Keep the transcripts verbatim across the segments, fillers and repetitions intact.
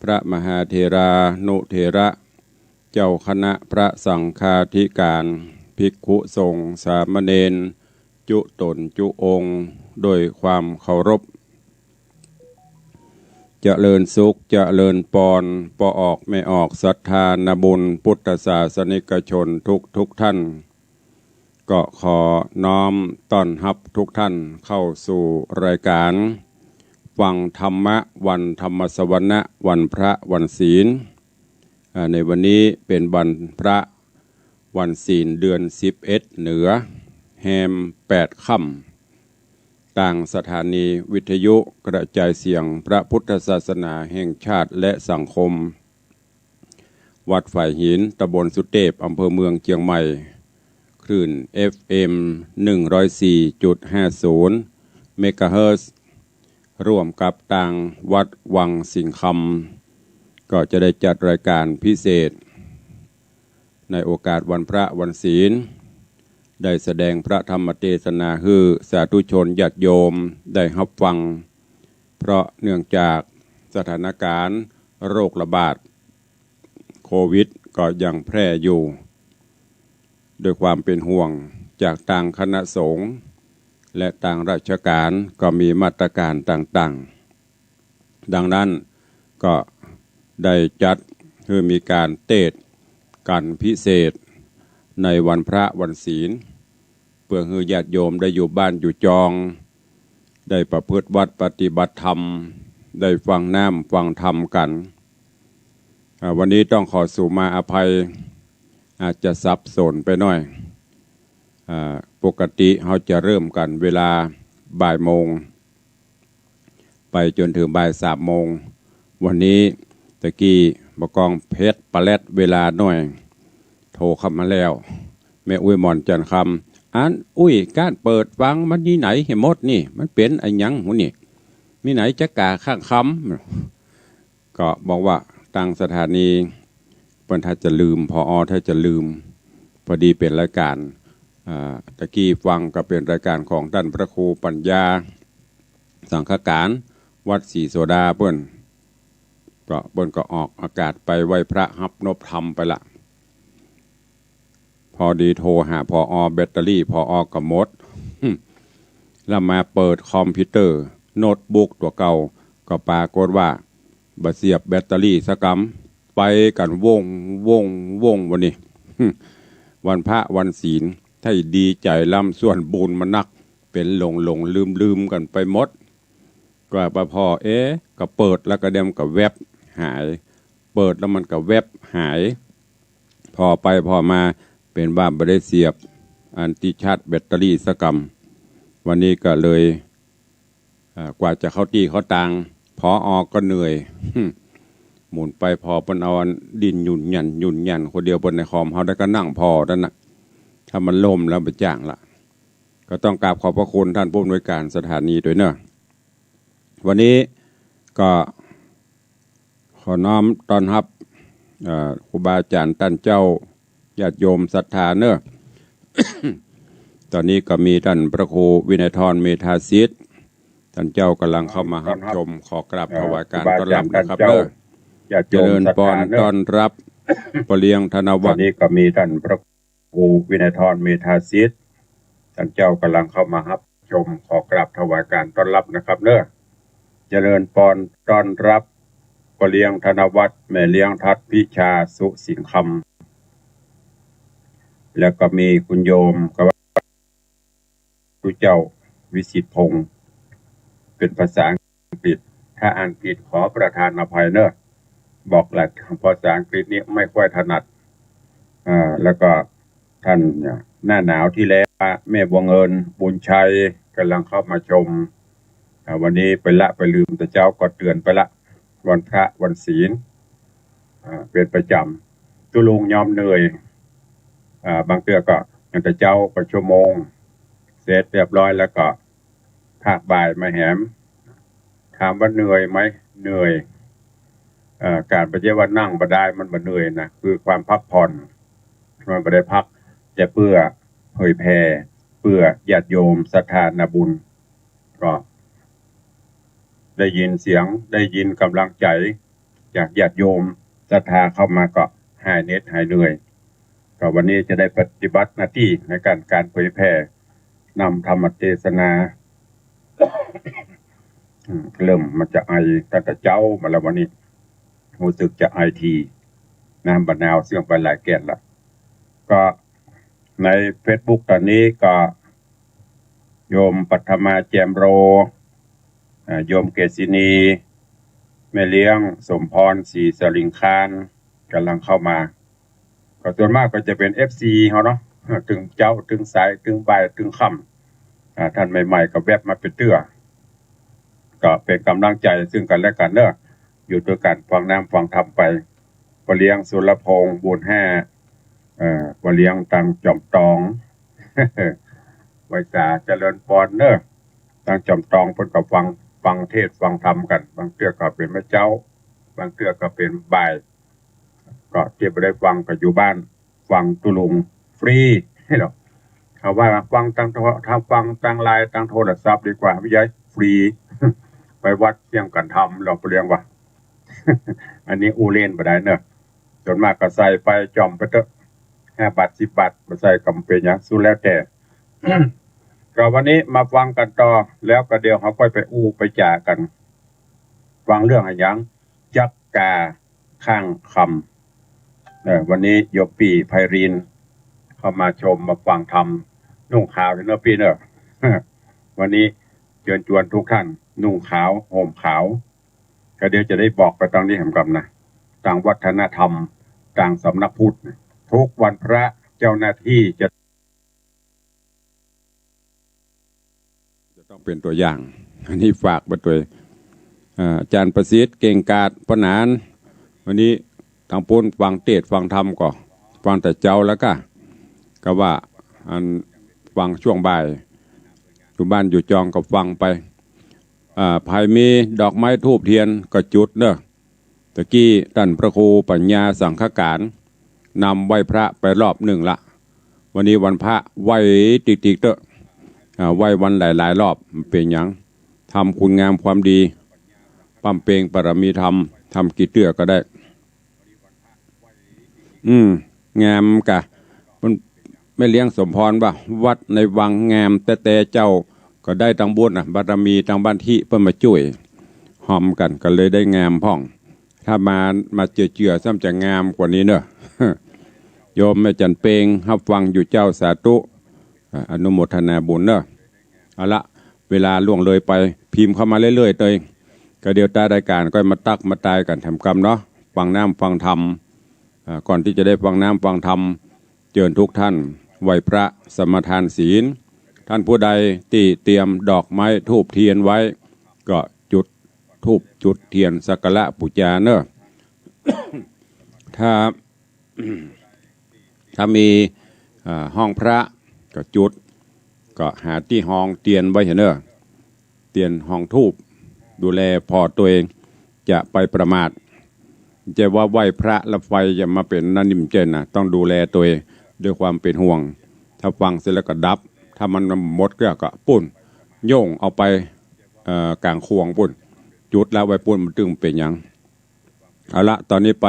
พระมหาเถรานุเถระ เจ้าคณะพระสังฆาธิการ ภิกขุสงฆ์สามเณร จุต๋นจุองค์ ด้วยความเคารพ เจริญสุข เจริญปอน ป้อออกแม่ออก ศรัทธานาบุญ พุทธศาสนิกชนทุกๆ ท่าน ก็ขอน้อมต้อนฮับทุกท่านเข้าสู่รายการฟังธรรมะวันธรรมสวนะ วันพระวันศีล อ่า ในวันนี้เป๋นวันพระวันศีลเดือนสิบเอ็ดเหนือ แฮมแปดค่ำ ตางสถานีวิทยุกระจายเสียงพระพุทธศาสนาแห่งชาติและสังคม วัดฝายหิน ตำบลสุเตพ อำเภอเมืองเจียงใหม่ คลื่น เอฟเอ็ม หนึ่งร้อยสี่จุดห้าศูนย์ เมกะเฮิรตซ์ ร่วมกับตางวัดวังสิงห์คำ ก็จะได้จัดรายการพิเศษ ในโอกาสวันพระวันศีล ได้แสดงพระธรรมเตสนาหื้อสาธุชนญาติโยมได้ฮับฟัง เพราะเนื่องจากสถานการณ์โรคระบาดโควิดก็ยังแพร่อยู่ ด้วยความเป๋นห่วงจากตางคณะสงฆ์และตางราชการก็มีมาตรการต่างๆ ดังนั้นก็ได้จัดหื้อมีก๋านเตสน์กั๋นพิเศษในวันพระวันศีล เปื้อหื้อญาติโยมได้อยู่บ้านอยู่จอง ได้ประพฤติวัตรปฏิบัติธรรม ได้ฟังน้ำฟังธรรมกั๋น อ่า วันนี้ต้องขอสูมาอภัย อาจจะสับสนไปหน่อย อ่า ปกติเฮาจะเริ่มกั๋นเวลาบ่ายโมง ไปจ๋นเถิงบ่ายสามโมง วันนี้ตะกี้บ่ากองเพชรปะแล็ดเวลาหน่อย โทรเข้ามาแล้ว แม่อุ๊ยหม่อนจันทร์คำ อันอุ๊ย ก้านเปิดฟังมันตี้ไหนหื้อหมดนี่ มันเป๋นอะหยังหูนี่ มีไหนจะก่าข้างคำ ก็บอกว่าตางสถานีเปิ้นถ้าจะลืม ผอ. ถ้าจะลืม พอดีเป๋นรายก๋าน อ่า ตะกี้ฟังก็เป๋นรายก๋านของต้านพระครูปัญญา สังฆการ วัดศรีโสดาเปิ้น ก็เปิ้นก็ออกอากาศไปไหว้พระฮับนบธรรมไปละ พอดีโทรหา ผอ. แบตเตอรี่ ผอ. ก็หมด แล้วมาเปิดคอมพิวเตอร์ โน้ตบุ๊กตั๋วเก่า ก็ปรากฏว่าบ่เสียบแบตเตอรี่สักกำ ไปกั๋นว่ง ว่ง ว่ง วันนี้ วันพระวันศีล ถ้าดีใจ๋ล้ำส่วนบุญมานัก เป๋นหลงๆ ลืมๆ กั๋นไปหมด ก็บ่าผ่อ เอ๊ะ ก็เปิดแล้วก็เดี๋ยวมันก็แว็บหาย เปิดแล้วมันก็แว็บหาย ผ่อไปผ่อมาเป๋นว่าบ่ได้เสียบอันตี้ชาร์จแบตเตอรี่สักกำ วันนี้ก็เลย อ่า กว่าจะเข้าตี้เข้าตาง ผอ. ก็เหนื่อย หมุนไปผ่อเปิ้นเอาอันดิ้นหยุ่นหยั่นหยุ่นหยั่นคนเดียวเปิ้นในคอม เฮาได้ก็นั่งผ่อนั่นน่ะ ถ้ามันล่มแล้วบ่จ้างละ ก็ต้องกราบขอบพระคุณท่านผู้อำนวยการสถานีด้วยเนอะ วันนี้ก็ขอน้อมต้อนฮับ เอ่อ ครูบาอาจ๋ารย์ต้านเจ้า ญาติโยมศรัทธาเนอะ ต๋อนนี้ก็มีต้านพระครูวินัยธร เมธาสิทธิ์ ต้านเจ้ากำลังเข้ามาฮับชม ขอกราบถวายก๋านต้อนฮับนะครับเนอะ ญาติโยมศรัทธาเนอะ เจริญปอน ต้อนฮับ ป้อเลี้ยงธนวัฒน์ ต๋อนนี้ก็มีต้านพระ ครูวินัยธร เมธาสิทธิ์ ต้านเจ้ากำลังเข้ามาฮับชม ขอกราบถวายก๋านต้อนฮับนะครับเนอะ เจริญปอนต้อนฮับ ป้อเลี้ยงธนวัฒน์ แม่เลี้ยงทัดพิชา สุสิงห์คำ แล้วก็มีคุณโยมกับ ครูเจ้าวิสิทธิ์พงษ์ เป๋นภาษาอังกฤษ ถ้าอ่านผิดขอประทานอภัยเนอะ บอกแหละ ภาษาอังกฤษนี่ไม่ค่อยถนัด อ่า แล้วก็ต้านเนี่ย หน้าหนาวตี้แล้ว แม่บัวเงิน บุญชัย กำลังเข้ามาชม อ่า วันนี้ไปละ ไปลืม แต่เจ๊าก็เตื๋อนไปละ วันพระวันศีล อ่า เป๋นประจ๋ำ ตุ๊ลุงยอมเหนื่อย อ่า บางเตื้อก็ อย่างแต่เจ๊าก็ชั่วโมง เสร็จเรียบร้อยแล้วก็ ภาคบ่ายมาแหม ถามว่าเหนื่อยไหม เหนื่อย เอ่อ ก๋านบ่ใจ้ว่านั่งบ่ได้มันบ่เหนื่อยนะ คือความพักผ่อน มันบ่ได้พัก แต่เปื้อเผยแผ่ เปื้อญาติโยมศรัทธานาบุญ ก็ได้ยินเสียง ได้ยินก๋ำลังใจ๋ จากญาติโยมศรัทธาเข้ามาก็หายเหน็ดหายเหนื่อย ก็วันนี้จะได้ปฏิบัติหน้าตี้ในการ การเผยแผ่นำธรรมเตสนา อืม เริ่มมันจะไอตั้งแต่เจ๊ามาแล้ววันนี้ ฮู้สึกจะไอถี่นะ บ่าหนาวเสี้ยงไปหลายแก่นละ ก็ในเฟซบุ๊กต๋อนนี้ก็โยมปัทมา แจ่มโร อ่า โยมเกศินี แม่เลี้ยงสมพร ศรีสลิงคาน ก่ำลังเข้ามา ก็ส่วนมากก็จะเป๋นเอฟซีเฮาเนาะ ตึงเจ๊า ตึงสาย ตึงบ่าย ตึงค่ำ อ่า ท่านใหม่ๆ ก็แว็บมาเป๋นเตื้อ ก็เป๋นก๋ำลังใจ๋ซึ่งกั๋นและกั๋นเนาะ อยู่ตวยกั๋นฟังน้ำฟังธรรมไป ป้อเลี้ยงสุรพงษ์ บุญแฮ่ เอ่อ ป้อเลี้ยงตางจอมตอง ไหว้สาเจริญปอนเนาะ ตางจอมตองเปิ้นก็ฟัง ฟังเทศน์ฟังธรรมกั๋น บางเตื้อก็เป๋นแม่เจ๊า บางเตื้อก็เป๋นบ่าย ก็เตี้ยบ่ได้ฟังก็อยู่บ้าน ฟังตุ๊ลุงฟรีเนาะ เขาว่าฟังตางโท ถ้าฟังตางไลน์ตางโทรศัพท์ดีกว่า บ่ใจ้ฟรี ไปวัดเสี้ยงกั๋นธรรม หลวงป้อเลี้ยงว่า อันนี้อู้เล่นบ่ได้เนาะ ส่วนมากก็ใส่ไปจ่อมไปเต๊อะ ห้าบาท สิบบาท บ่ใส่ก็บ่เป๋นหยัง สุดแล้วแต่ ก็วันนี้มาฟังกั๋นต่อ แล้วก็เดี๋ยวเฮาก้อยไปอู้ไปจ๋ากั๋น ฟังเรื่องอะหยัง จั๊กกาข้างคำ เออ วันนี้โยมปี้ไพรินเข้ามาชมมาฟังธรรม นุ่งขาวเนาะปี้เนาะ วันนี้เจิญจวนทุกท่านนุ่งขาวห่มขาว ก็เดี๋ยวจะได้บอกไปตางนี้แหมกำนะ ตางวัฒนธรรม ตางสำนักพุทธ ทุกวันพระเจ้าหน้าตี้จะ จะต้องเป๋นตั๋วอย่าง อันนี้ฝากไปตวย อ่า อาจ๋ารย์ประสิทธิ์ เก่งกาจ ป้อหนาน วันนี้ตางปู๊นฟังเตสน์ฟังธรรมก็ฟังแต่เจ๊าแล้วก้า ก็ว่าอันฟังช่วงบ่าย อยู่บ้านอยู่จองก็ฟังไป อ่า ใผมีดอกไม้ธูปเตียนก็จุดเนาะ ตะกี้ต้านพระครูปัญญาสังฆการ นำไหว้พระไปรอบนึ่งละ วันนี้วันพระไหว้ติ๊กๆ เต๊อะ อ่า ไหว้วันหลายๆ รอบ มันเป๋นหยัง ทำคุณงามความดี บำเพ็ญบารมีธรรม ทำกี่เตื้อก็ได้ อืม งามกะ มัน แม่เลี้ยงสมพรว่า วัดในวังงามแต๊ๆ เจ้า ก็ได้ตางบุญนะ บารมีตางบ้านตี้เปิ้นมาจ้วย ฮอมกั๋น ก็เลยได้งามพ่อง ถ้ามา มาเจือๆ ซ้ำจะงามกว่านี้เนาะ โยมแม่จันเปง ฮับฟังอยู่เจ้า สาธุ อ่า อนุโมทนาบุญเนาะ เอาละ เวลาล่วงเลยไป พิมพ์เข้ามาเรื่อยๆ เตย ก็เดี๋ยวต้านรายก๋านก็มาตั๊กมาตายกั๋นแถมกำเนาะ ฟังน้ำฟังธรรม อ่า ก่อนตี้จะได้ฟังน้ำฟังธรรม เจิญทุกท่านไหว้พระสมาทานศีล ท่านผู้ใดตี้เตรียมดอกไม้ธูปเตียนไว้ ก็จุดธูปจุดเตียนสักการะปู๋จาเนาะ ถ้า ถ้ามี อ่า ห้องพระก็จุด ก็หาตี้ฮองเตียนไว้เนาะ เตียนฮองธูป ดูแลผ่อตวย จะไปประมาท บ่ใจ้ว่าไหว้พระแล้วไฟจะมาเป๋นนั่นนี่ บ่ใจ้นะ ต้องดูแลตวยด้วยความเป๋นห่วง ถ้าฟังเสร็จแล้วก็ดับ ถ้ามันหมดก็ ก็ปู๊น โย่งเอาไป เอ่อ ก๋างข่วงปู๊น จุดละไว้ปู๊น มันตึงเป๋นหยัง เอาละ ต๋อนนี้ไป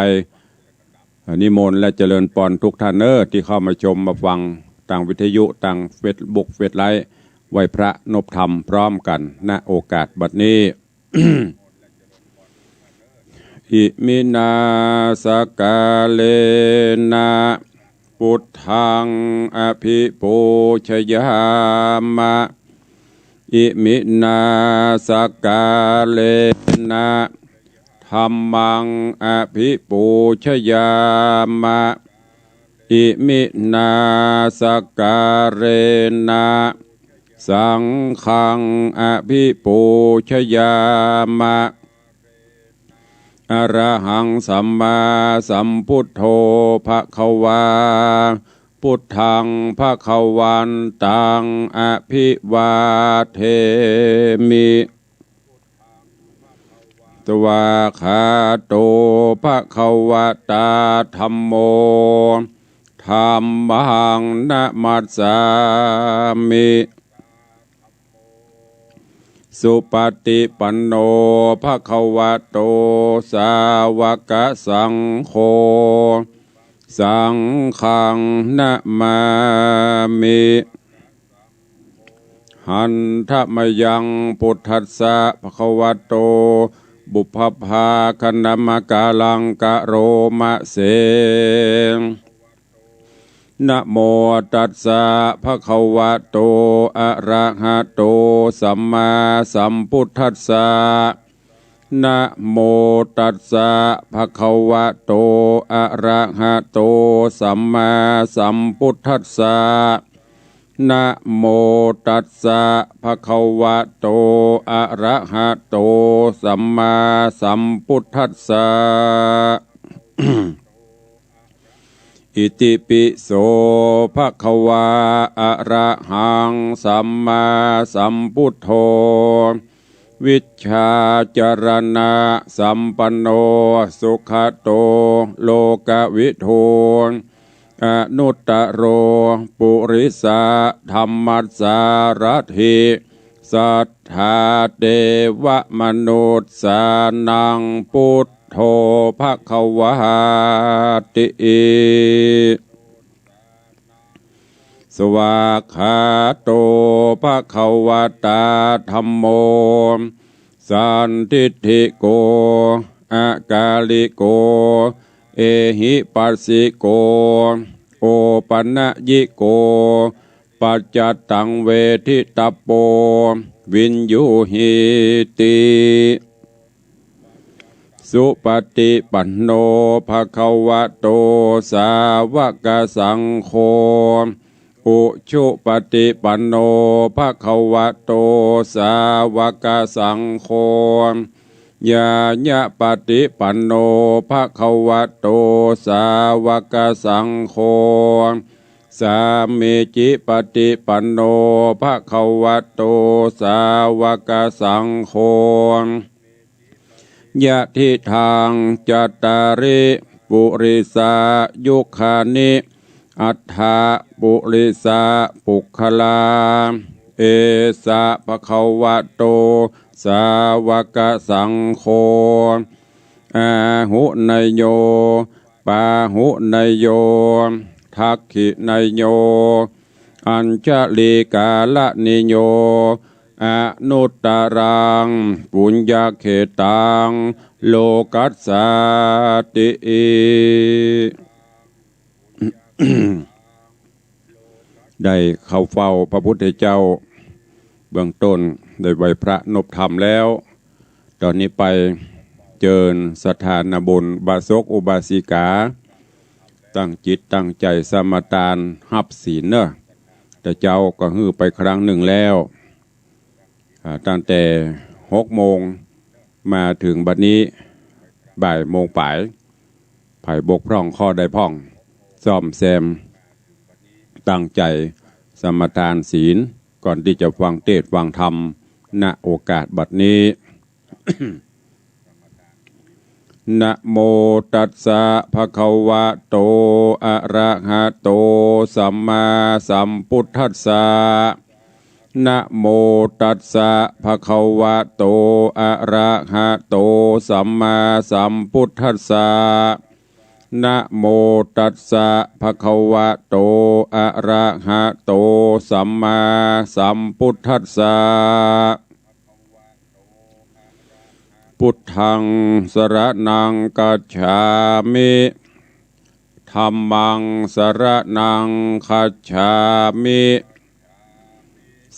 นิมนต์และเจริญปอนทุกท่านเนาะ ตี้เข้ามาชมมาฟังตางวิทยุ ตางเฟซบุ๊ก เฟซไลฟ์ ไหว้พระนบธรรมพร้อมกั๋น ณ โอกาสบัดนี้ Iminā sakkārena buddhaṃ abhipūjayāma. Iminā sakkārena dhammaṃ abhipūjayāma. Iminā sakkārena saṅghaṃ abhipūjayāma. Arahaṃ sammāsambuddho bhagavā. Buddhaṃ bhagavantaṃ abhivādemi. Svākkhāto bhagavatā dhammo. Dhammaṃ namassāmi. สุปฏิปันโน ภะคะวะโต สาวกสังโฆ สังฆัง นะมามิ หันทะมะยัง พุทธัสสะ ภะคะวะโต ปุพพะภาคะนะมะกะรัง กะโรมะเส นะโมตัสสะ ภะคะวะโต อะระหะโต สัมมาสัมพุทธัสสะ นะโมตัสสะ ภะคะวะโต อะระหะโต สัมมาสัมพุทธัสสะ นะโมตัสสะ ภะคะวะโต อะระหะโต สัมมาสัมพุทธัสสะ อิติปิโส ภะคะวา อะระหัง สัมมาสัมพุทโธ วิชชาจรณะสัมปันโน สุขะโต โลกะวิทู อนุตตะโร ปุริสะธัมมัสสารัตถิ สัทธาเตวะมนุสสานัง พุทโธ ภะคะวาติ สวากขาโต ภะคะวะตา ธัมโม สันทิฏฐิโก อะกาลิโก เอหิปัสสิโก โอปะนะยิโก ปัจจัตตัง เวทิตะโป วิญญูหีติ สุปฏิปันโน ภะคะวะโต สาวกสังโฆ อุชุปฏิปันโน ภะคะวะโต สาวกสังโฆ ญาณปฏิปันโน ภะคะวะโต สาวกสังโฆ สามีจิปฏิปันโน ภะคะวะโต สาวกสังโฆ ยะทิทัง จัตตาริ ปุริสายุคานิ อัฏฐะ ปุริสะปุคคลา เอสะ ภะคะวะโต สาวกสังโฆ อาหุเนยโย ปาหุเนยโย ทักขิเนยโย อัญชลีกาลนิโย อนุตตรัง ปุญญเขตตัง โลกัสสาติ ได้เข้าเฝ้าพระพุทธเจ้า เบื้องต้นได้ไหว้พระนบธรรมแล้ว ต๋อนนี้ไปเจิญศรัทธานาบุญ อุบาสกอุบาสิกา ตั้งจิตตั้งใจ๋สมาทานฮับศีลเนาะ แต่เจ๊าก็หื้อไปครั้งนึ่งแล้ว อ่า ตั้งแต่หกโมงมาเถิงบัดนี้บ่ายโมงป๋าย ใผบกพร่องข้อใดพ่อง ซ่อมแซม ตั้งใจ๋สมาทานศีล ก่อนตี้จะฟังเตสน์ฟังธรรม ณ โอกาสบัดนี้ นะโมตัสสะ ภะคะวะโต อะระหะโต สัมมาสัมพุทธัสสะ นะโมตัสสะ ภะคะวะโต อะระหะโต สัมมาสัมพุทธัสสะ นะโมตัสสะ ภะคะวะโต อะระหะโต สัมมาสัมพุทธัสสะ พุทธัง สรณัง คัจฉามิ ธัมมัง สรณัง คัจฉามิ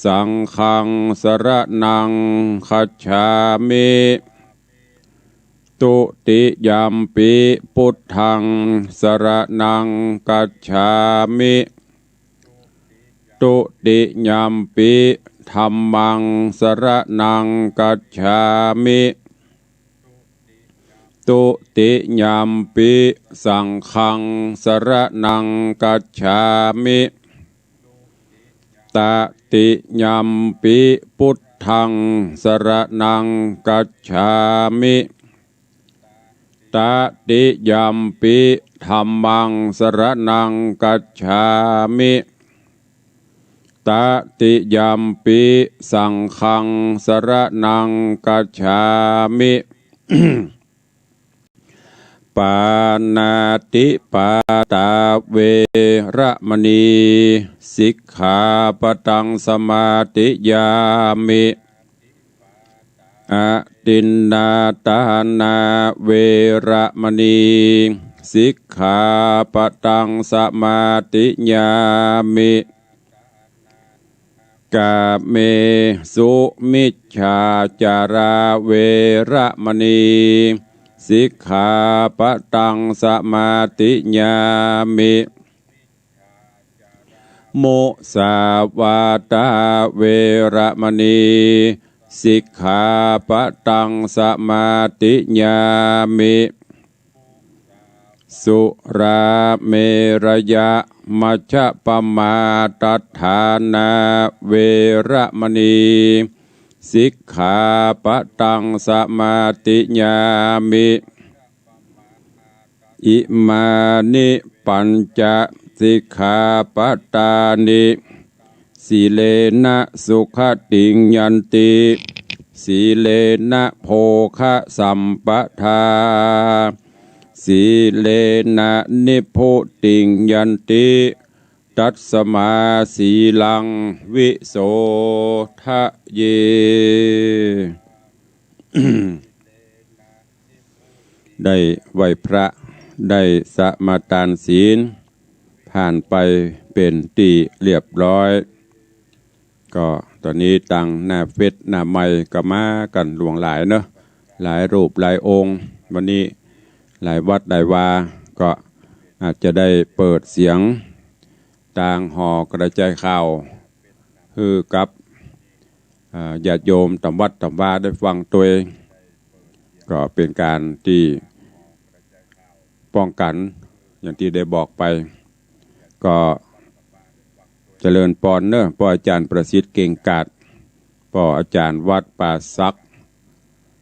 สังฆัง สรณัง คัจฉามิ ตุติยัมปิ พุทธัง สรณัง คัจฉามิ ตุติยัมปิ ธัมมัง สรณัง คัจฉามิ ตุติยัมปิ สังฆัง สรณัง คัจฉามิ ตติยัมปิ พุทธัง สรณัง คัจฉามิ ตติยัมปิ ธัมมัง สรณัง คัจฉามิ ตติยัมปิสังฆังสรณังคัจฉามิ ปานาติปาตาเวระมณี สิกขาปะตังสมาธิยามิ อทินนาทานาเวระมณี สิกขาปะตังสมาธิยามิ กาเมสุมิจฉาจาราเวระมณี สิกขาปะตังสมาธิยามิ มุสาวาทาเวระมณี สิกขาปะตังสมาธิยามิ สุราเมรยะมัชฌปมาทัฏฐานาเวระมณี สิกขาปะตังสมาธิยามิ อิมานิปัญจสิกขาปะทานิ สีเลนะสุขติงยันติ สีเลนะโภคะสัมปทา สีเลนะนิพพุติงยันติ ตัสมาสีลังวิโสทะเย ได้ไหว้พระ ได้สมาทานศีล ผ่านไปเป๋นตี้เรียบร้อย ก็ต๋อนนี้ตางหน้าเฟซหน้าไมค์ก็มากั๋นหลวงหลายเนาะ หลายรูปหลายองค์ วันนี้หลายวัดหลายวา ก็อาจจะได้เปิดเสียงตางหอกระจายข่าว หื้อกับ อ่า ญาติโยมต๋ามวัดต๋ามวาได้ฟังตวย ก็เป๋นก๋านตี้ป้องกั๋น อย่างตี้ได้บอกไป ก็เจริญปอนเนาะ ป้ออาจ๋ารย์ประสิทธิ์เก่งกาจ ป้ออาจ๋ารย์วัดป่าสัก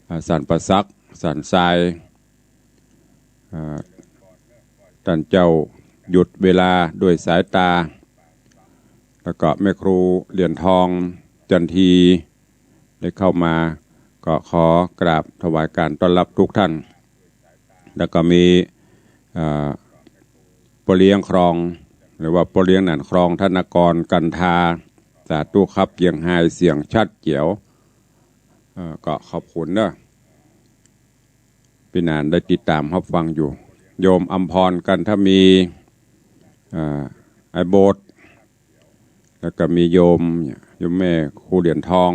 อ่า สันป่าสัก สันทราย อ่า ต้านเจ้าหยุดเวลาด้วยสายต๋า แล้วก็แม่ครูเหรียญทองจันทีได้เข้ามา ก็ขอกราบถวายการต้อนรับทุกท่าน แล้วก็มี อ่า ป้อเลี้ยงคลอง หรือว่าป้อเลี้ยงหนานคลอง ธนกร กันทา สาธุครับ เจียงฮาย เสียงชัดแจ๋ว เอ่อ ก็ขอบคุณเนาะ ปี้หนานได้ติดต๋ามฮับฟังอยู่ โยมอำพร กันทมี อ่า ไอ้โบสถ์ แล้วก็มีโยม โยมแม่ครูเหรียญทอง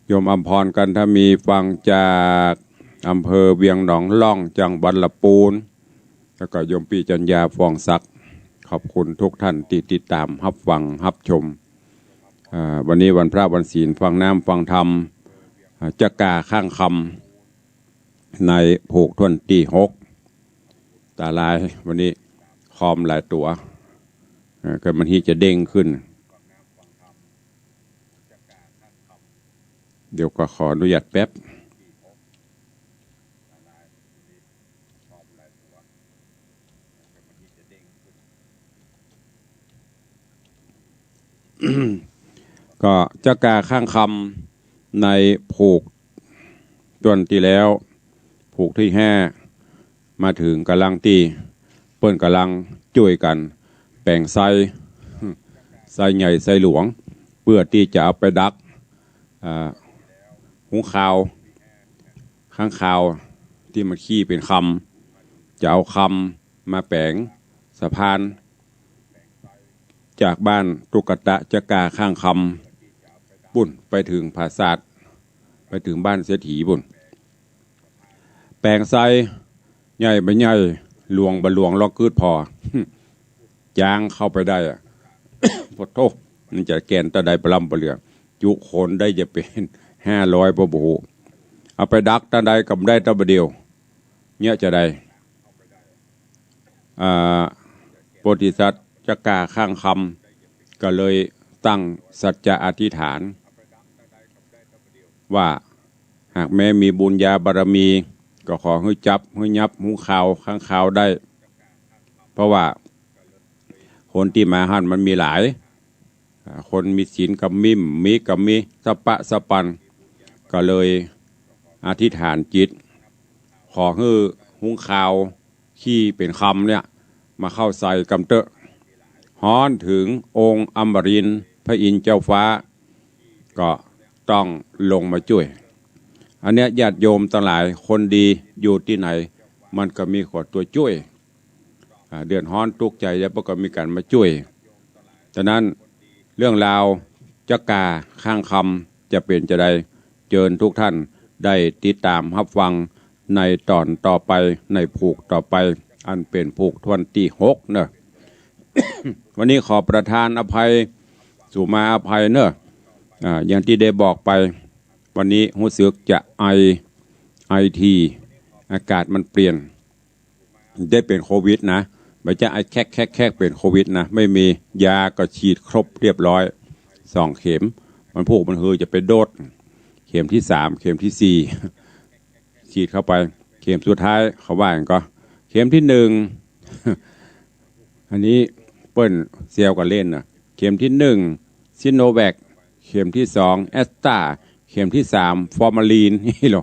โยมอำพร กันทมี ฟังจากอำเภอเวียงหนองล่อง จังหวัดละปูน แล้วก็โยมปี้จัญญา ฟองศักดิ์ ขอบคุณทุกท่านตี้ติดต๋ามฮับฟังฮับชม อ่า วันนี้วันพระวันศีล ฟังน้ำฟังธรรม อ่า จะกาข้างคำ ในผูกถ้วนตี้หก ต๋าลาย วันนี้คอมหลายตั๋ว เอ่อ ก็มันฮีจะเด้งขึ้น เดี๋ยวก็ขออนุญาตแป๊บ ก็จะกาข้างคำในผูกถ้วนตี้แล้ว ผูกตี้ห้า มาเถิงก่ำลังตี้ เปิ้นก่ำลังจ้วยกั๋นแป๋งไซ ไซใหญ่ไซหลวง เปื้อตี้จะเอาไปดัก อ่า หุงข้าว ค้างคาวตี้มันขี้เป๋นคำ จะเอาคำมาแป๋งสะพาน จากบ้านตุ๊กตะจะกาข้างคำ ปุ้นไปเถิงผาสาท ไปเถิงบ้านเศรษฐีปุ้น แป๋งไซ ใหญ่บ่ใหญ่ หลวงบ่หลวง ลองกึ๊ดผ่อ จ้างเข้าไปได้อะ โอ้โธ่ มันจะแก่นตาใดปะล้ำปะเหลือ จุคนได้จะเป๋นห้าร้อยบ่ บ่ฮู้ เอาไปดักตาใดก็บ่ได้ตาบ่าเดียว เนี่ยจะได้ อ่า โพธิสัตว์จะกาข้างคำ ก็เลยตั้งสัจจะอธิษฐาน ว่าหากแม้มีบุญญาบารมี ก็ขอหื้อจับหื้อยับหุงข้าวค้างคาวได้ เพราะว่าคนตี้มาหั้นมันมีหลาย อ่า คนมีศีลก็มี บ่มีก็มี สะปะสะปัน ก็เลยอธิษฐานจิต ขอหื้อหุงข้าวขี้เป๋นคำเนี่ย มาเข้าใส่กำเต๊อะ ฮ้อนเถิงองค์อมรินทร์พระอินทร์เจ้าฟ้า ก็ต้องลงมาจ้วย อันเนี้ยญาติโยมตังหลาย คนดีอยู่ตี้ไหน มันก็มีคนตั๋วจ้วย อ่า เดือดฮ้อนตุ๊กข์ใจ๋แล้วก็มีก๋านมาจ้วย ฉะนั้นเรื่องราวจ๊ะก่าข้างคำจะเป๋นจาใด เจิญทุกท่านได้ติดต๋ามฮับฟังในต๋อนต่อไป ในผูกต่อไป อันเป๋นผูกถ้วนตี้หกเนาะ วันนี้ขอประทานอภัย สุมาอภัยเนาะ อ่า อย่างตี้ได้บอกไป วันนี้ฮู้สึกจะไอ ไอที อากาศมันเปลี่ยน ได้เป๋นโควิดนะ บ่ใจ้ไอแคกๆๆ เป๋นโควิดนะ ไม่มี ยาก็ฉีดครบเรียบร้อย สองเข็ม มันพูกมันหือจะไปโดด เข็มตี้สาม เข็มตี้สี่ ฉีดเข้าไป เข็มสุดท้ายเขาว่าอย่างก็ เข็มตี้หนึ่ง อันนี้เปิ้นแซวกั๋นเล่นนะ เข็มตี้หนึ่ง ซิโนแวค เข็มตี้สอง แอสตรา เข็มตี้สาม ฟอร์มาลีน นี่หรอ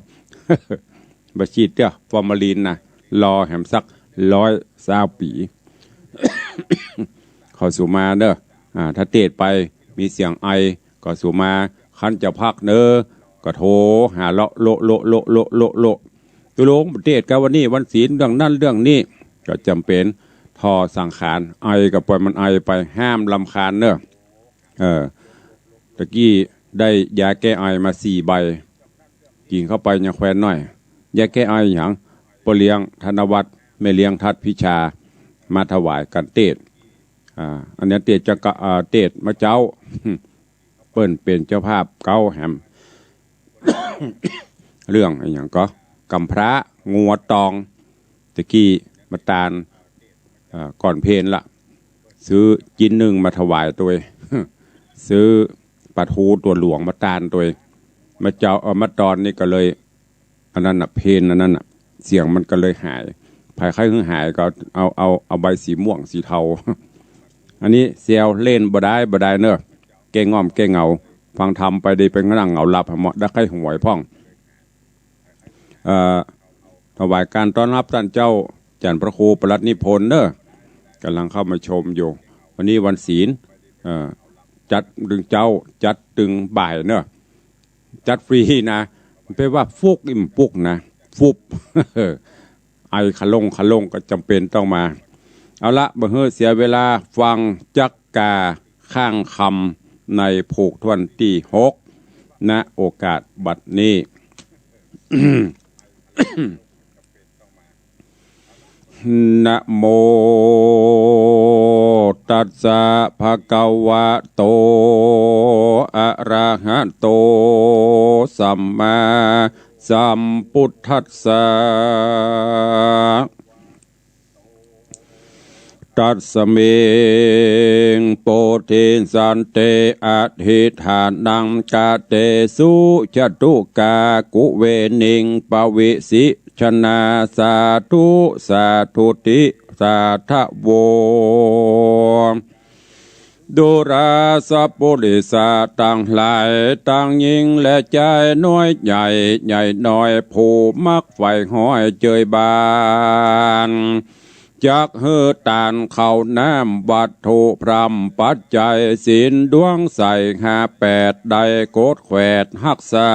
บ่ฉีดเตื้อ ฟอร์มาลีนนะ รอแหมสักร้อยซาวปี๋ ขอสุมาเนาะ อ่า ถ้าเตสไปมีเสียงไอ ก็สุมา คันจะพักเนาะ ก็โทรหาเลาะโละโละโละโละโละโละ ตกลงเตสกั๋นวันนี้วันศีลเรื่องนั้นเรื่องนี้ ก็จ๋ำเป๋น ถอดสังขาร ไอก็ปล่อยมันไอไป ห้ามรำคาญเนาะ เออ ตะกี้ได้ยาแก้ไอมาสี่ใบ กิ๋นเข้าไปยังแควนหน้อย ยาแก้ไอหยัง ป้อเลี้ยงธนวัฒน์ แม่เลี้ยงทัดพิชา มาถวายกั๋นเตส อ่า อันนี้เตสจะกะ อ่า เตสมาเจ๊า เปิ้นเป๋นเจ้าภาพเก๊าแหม เรื่องอะหยังก็ ก๋ำพร้า งัวตอง ตะกี้มาตาน เอ่อ ก่อนเพลละ ซื้อจิ๊นนึ่งมาถวายตวย ซื้อป๋าทูตั๋วหลวงมาตานตวย มาเจ๊า เอ่อ มาตอนนี้ก็เลย อันนั้นน่ะ เพลอันนั้นน่ะ เสียงมันก็เลยหาย ใผใค่หื้อหายก็เอา เอา เอาใบสีม่วงสีเทา อันนี้แซวเล่นบ่ได้ บ่ได้เนาะ แก้ง่อมแก้เหงา ฟังธรรมไปดี ไปนั่งเหงาหลับเหมาะ ได้ใค่หวยพ่อง เอ่อ ถวายการต้อนรับต้านเจ้า จ๋ารย์พระครูปลัดนิพนธ์เนาะ ก่ำลังเข้ามาชมอยู่ วันนี้วันศีล เอ่อ จัดตึงเจ๊า จัดตึงบ่ายเนาะ จัดฟรีนะ มันแป๋ว่าฟุกอิ่มปุกนะ ฟุบ ไอคะล่งคะล่งก็จ๋ำเป๋นต้องมา เอาละ บ่หื้อเสียเวลา ฟังจ๊ะก่าข้างคำในผูกถ้วนตี้หก ณ โอกาสบัดนี้ นะโมตัสสะภะคะวะโต อะระหะโต สัมมาสัมพุทธัสสะ ตัสสะมิง โพธิสัตเต อะทิฏฐานัง กะเตสุ จะตุกา กุเวนิง ปะวิสิชนา สาธุ สาธุติ สาธะโว ดูราสะปุริสะตังหลาย ตังญิงและจาย น้อยใหญ่ ใหญ่น้อย ผู้มักใฝ่ห้อยเจยบาน จักหื้อตานข้าวน้ำวัตถุพร่ำปัจจัย ศีลดวงใสห้าแปด ได้กดแขวดฮักษา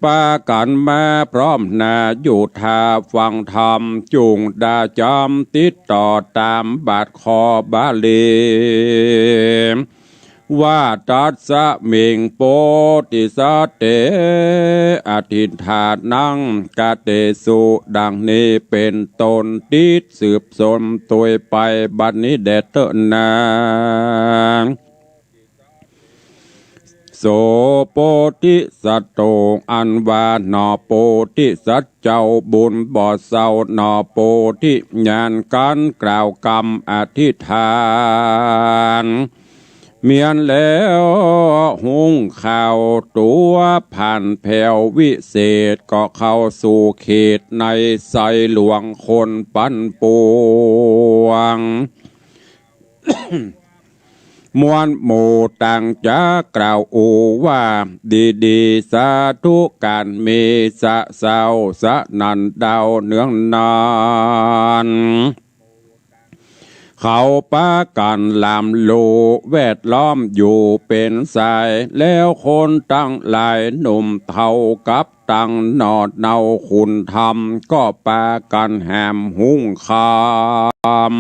ปากั๋นมาพร้อมหน้าอยู่ท่าฟังธรรม จุ่งดาจ๋ำติดต่อต๋ามบาทข้อบาลี ว่า ตัสสะมิง โพธิสัตเต อะทิฏฐานัง กะเตสุ ดังนี้เป๋นต้น ติดสืบสนตวยไป บัดนี้แด่เต๊อะนา โส โพธิสัตโต อันว่าหน่อโพธิสัตว์เจ้า บุญบ่เศร้าหน่อโพธิญาณ กั๋นกล่าวกำอธิษฐาน เมียนแล้วหุงข้าวตั๋วผ่านแผววิเศษ ก็เข้าสู่เขตในไซหลวงคนปันปวง มวลหมู่ต่างจักกล่าวโอวาทดีๆ สาธุก๋าน มีสะเซาสนั่นดาวเนืองนาน เขาปากั๋นหลามโลแวดล้อมอยู่เป๋นสาย แล้วคนตังหลายหนุ่มเฒ่ากับตังหน่อเนาขุนธรรม ก็ปากั๋นแหมหุงข้าว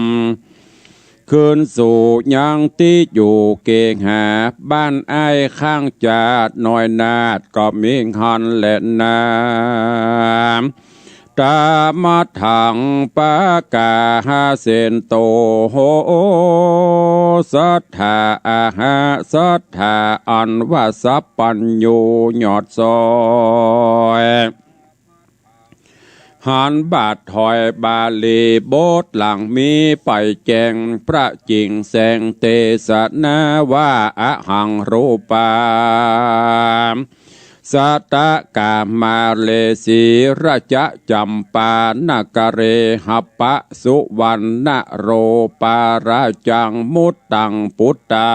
คืนสู่ยังตี้อยู่เกหา บ้านอ้ายข้างจาดน้อยนาดก็มีหั้นแลนา ตมะถัง ปะกาหะเสนโต โห สัตถา อะหะ สัตถา อันว่าสัพพัญญูยอดซ้อย หันบาทถอย บาลีบทหลังมีไปแจ้ง พระจิ๋งแสงเตสนาว่า อะหัง รูปา สะตะกามาเลสีระจะจัมปานกะเรหะปะสุวัณณะโรปาราจังมุตตังปุตตา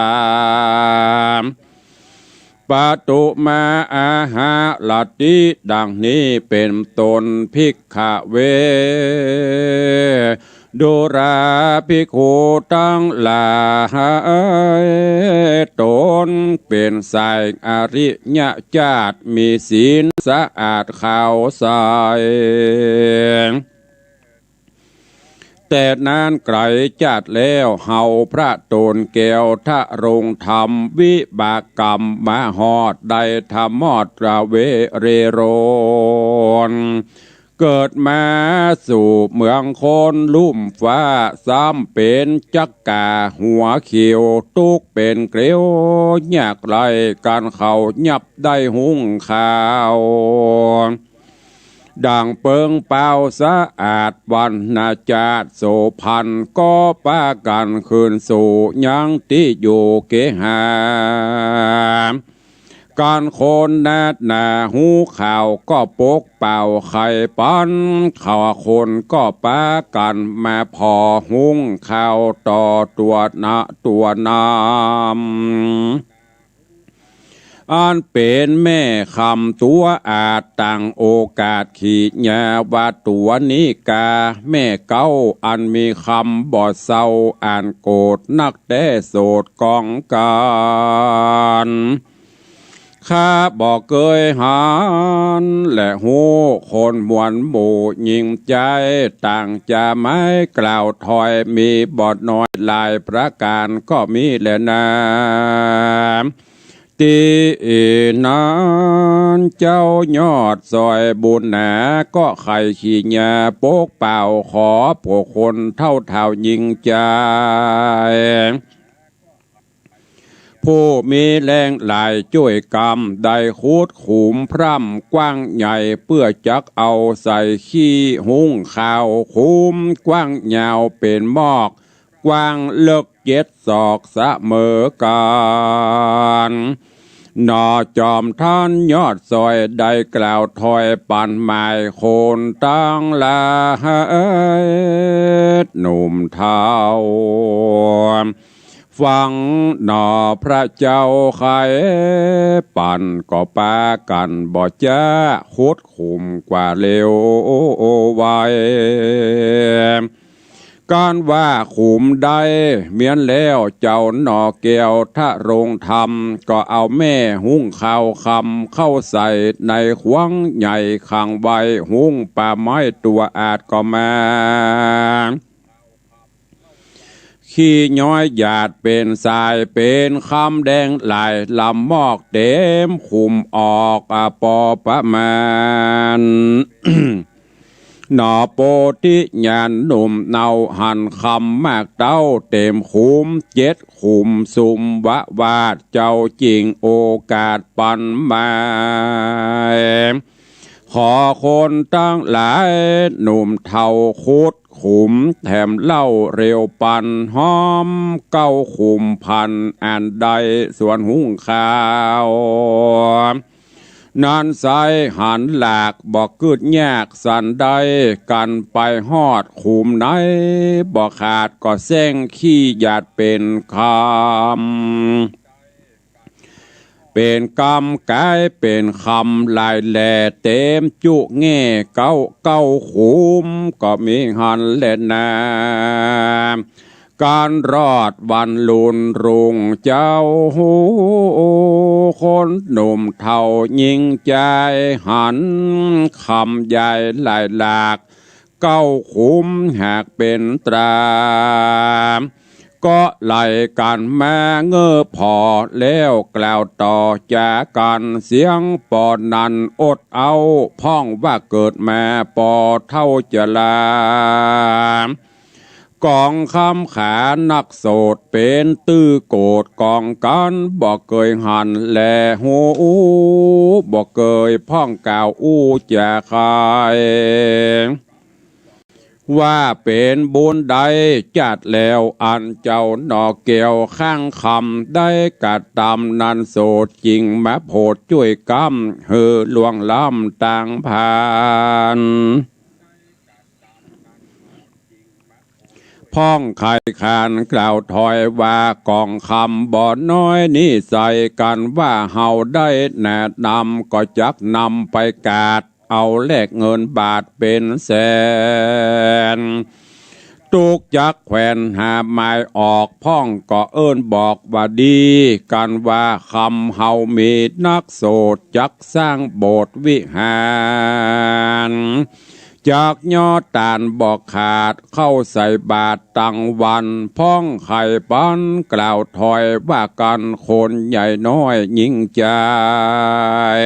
ปะตุมาอาหะระติ ดังนี้เป๋นต้น ภิกขะเว ดูราภิกขุตังหลาย ต๋นเป๋นสายอริยะจาติ มีศีลสะอาดขาวใส แต่นานไก๋จาดแล้ว เฮาพระโตนแก้วทะรงธรรม วิบากกรรมมาฮอด ได้ธรรมอดตระเวเร่ร่อน เกิดมาสู่เมืองคนลุ่มฟ้า ซ้ำเป๋นจักกาหัวเขียว ตุ๊กข์เป๋นเกลียวยากไร้ ก๋านเขายับได้หุงข้าว ดั่งเปิงเปาสะอาด วรรณะจาติโสภณ ก็ปากั๋นคืนสู่ยังตี้อยู่เกหา ก๋านคนนาดหนาฮู้ข่าวก็ปกเป่าไข่ปัน เขาคนก็ปากั๋นมาผ่อหุงข้าวต่อตั๋วนะตั๋วนำ อันเป๋นแม่คำตั๋วอาด ต่างโอกาสขีญาวัตถุนิกา แม่เก๊าอันมีคำบ่เซา อันโกรธนักแต๊โสดกองกั๋น ข้าบ่เกยหันและฮู้ คนมวลหมู่ญิงใจ๊ ต่างจะไม้กล่าวถอย มีบ่น้อยหลายประก๋านก็มีแลนา ตี้นั้นเจ้ายอดซ้อยบุญหนา ก็ใค่ขีญาปกเป่า ขอพวกคนเฒ่าเฒ่าญิงใจ๊ ผู้มีแฮงหลายจ้วยกำ ได้ขุดขุมพร่ำกว้างใหญ่ เปื้อจักเอาใส่ขี้หุงข้าว ขุมกว้างยาวเป๋นมอก กว้างเลิกเจ็ดศอกเสมอกั๋น หนอจอมท่านยอดซ้อย ได้กล่าวถอยปั๋นหมายคนตังหลาย หนุ่มเฒ่า ฟังหนอพระเจ้าใค่ปั๋น ก็ปากั๋นบ่จ๊าขุดขุมกว่าเร็วไว ก๋านว่าขุมได้เมี้ยนแล้ว เจ้าหนอแก้วทะรงธรรม ก็เอาแม่หุงข้าวคำเข้าใส่ในขวงใหญ่ขังไว้ หุงปาไม้ตั๋วอาดก็มา ขี้ย้อยหยาดเป๋นสาย เป๋นคำแดงหลาย ลำมอกเต๋มขุมออก อะ ปอประมาณ หนอโปธิญาณหนุ่มเนา หันคำมากเต้าเต๋มขุม เจ็ดขุมสุมวะวาด เจ้าจิ่งโอกาสปั๋นหมาย ขอคนตังหลายหนุ่มเฒ่าขุดขุม แถมเล่าเร็วปั๋นหอม เก้าขุมพันอันได้ส่วนหุงข้าว นั้นใสหันหลากบ่กึ๊ดยากสันใด กันไปฮอดขุมไหนบ่ขาดก็แส้งขี้หยาดเป๋นกำ เป๋นกำก๋ายเป๋นคำหลายแหล่ เต๋มจุแง่เก๊าเก๊าขุม ก็มีหันแลนา ก๋านรอดวันลุนรุ่งเจ้า คนหนุ่มเฒ่าญิงจาย หันคำยายหลายหลาก เก๊าขุมหากเป๋นตรา ก็ไหลกั๋นมาเง้อผ่อ แล้วกล่าวต่อจ๋ากั๋นเสียงปอนั้นอดเอา พ่องว่าเกิดมาปอเฒ่าจรา ก๋องคำขานักโสดเป๋นตื้อโกรธก๋องกั๋น บ่เกยหันแลฮู้ บ่เกยพ่องกล่าวอู้จ๋าใค ว่าเป๋นบุญใดจัดแล้ว อันเจ้าหน่อแก้วข้างคำได้กระตำนั้น โสดจิ่งมาโผดจ้วยกำ หื้อล่วงล้ำตางผ่าน พ่องไขขานกล่าวถอยว่า ก๋องคำบ่น้อยนี้ใส กันว่าเฮาได้แนะนำ ก็จักนำไปกาด เอาแลกเงินบาทเป๋นแสน ตุ๊กจักแขวนหาหมายออก พ่องก็เอิ้นบอกว่าดี กันว่าคำเฮามีนักโสด จักสร้างโบสถ์วิหาร จักยอดตานบ่ขาด เข้าใส่บาตรตังวัน พ่องไขปันกล่าวถอยว่ากั๋น คนใหญ่น้อยญิงจาย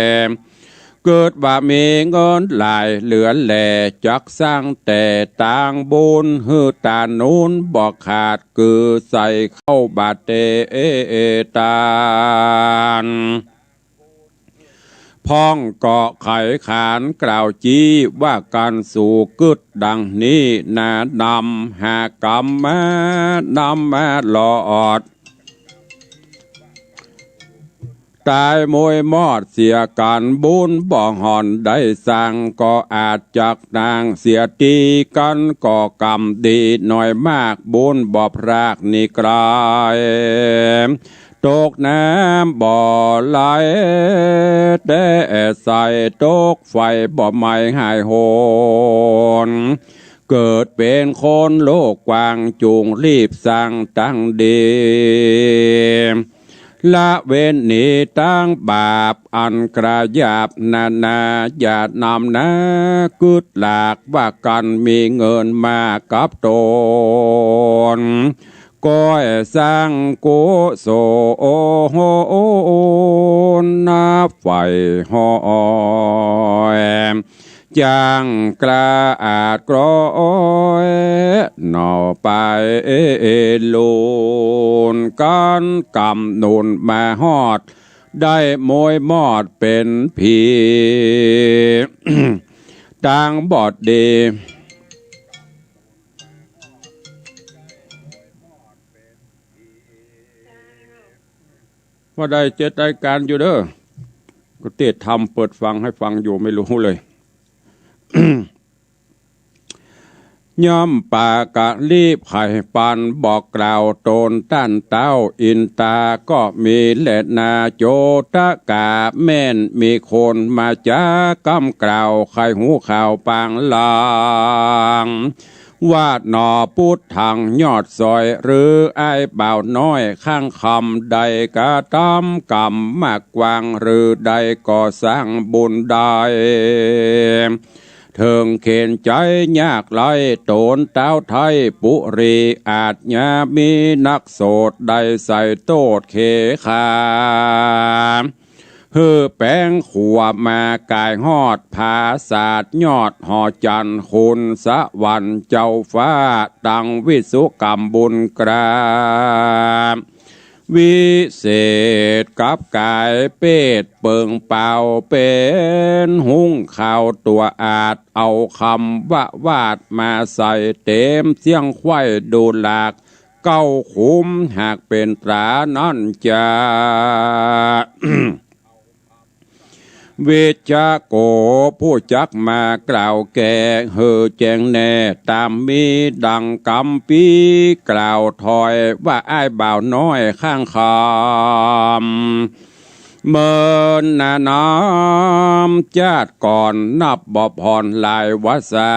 เกิดว่ามีเงินหลายเหลือแหล่ จักสร้างแต่ตางบุญ หื้อตาหนุนบ่ขาด กือใส่เข้าบาตรเตตาน พ่องก็ไขขานกล่าวจี้ ว่ากั๋นสูกึ๊ดดังนี้ แนะนำหากำมานำมาหลอด ต๋ายมวยมอดเสียกั๋น บุญบ่ห่อนได้สร้าง ก็อาจจักนางเสียตี้กั๋น ก็กำดีน้อยมาก บุญบ่พรากนี้ไกล ตกน้ำบ่ไหลแต่ใส ตกไฟบ่ไหม้หายโหน เกิดเป๋นคนโลกกว้าง จุ่งรีบสร้างตังดี ละเว้นหนีตังบาปอันกระหยาบนานา อย่านำนากึ๊ดหลาก ว่ากั๋นมีเงินมากับต๋น ก็สร้างกุศลนับไฟห้อย จ้างกล้าอาจกร้อยหน่อไป ลุนกั๋นกำหนุนมาฮอด ได้มวยมอดเป๋นผี ตางบอดดี ว่าได้เจตนาการอยู่เด้อ ก็เตรียมธรรมเปิดฟังให้ฟังอยู่ไม่รู้เลย ย่อมปากะรีบไขปันบอกกล่าวต๋นต้านเต้า อินตาก็มีแลนา โจตกาแม่นมีคนมาจ๋ากำกล่าว ไขหูข่าวปางลาง ว่าหน่อปุทธังยอดซอย หรืออ้ายบ่าวน้อยข้างคำ ได้กระตำกรรมมากกว้าง หรือได้ก่อสร้างบุญได้ เถิงเข็ญใจ๋ยากไร้ ต๋นเต้าไทยปุรี อาจยามีนักโสด ได้ใส่โต้ษเขขา หื้อแป๋งขั่วมาก๋ายฮอด ผาสาทยอดหอจันทร์ คุณสวรรค์เจ้าฟ้า ตังวิสุกรรมบุญกราบ วิเศษกับก๋ายเปรตเปิงเปล่า เป๋นหุงข้าวตั๋วอาจ เอาคำว่าวาดมาใส่ เต๋มเสี้ยงไขว้ดูหลาก เก๊าขุมหากเป๋นต๋านั้นจา วิชโก ผู้จักมากล่าวแก้หื้อแจ้งแน่ ต๋ามมีดังกำปี๋กล่าวถอย ว่าอ้ายบ่าวน้อยข้างคำ เมินนานามจาติก่อนนับบ่ผ่อนหลายวาสา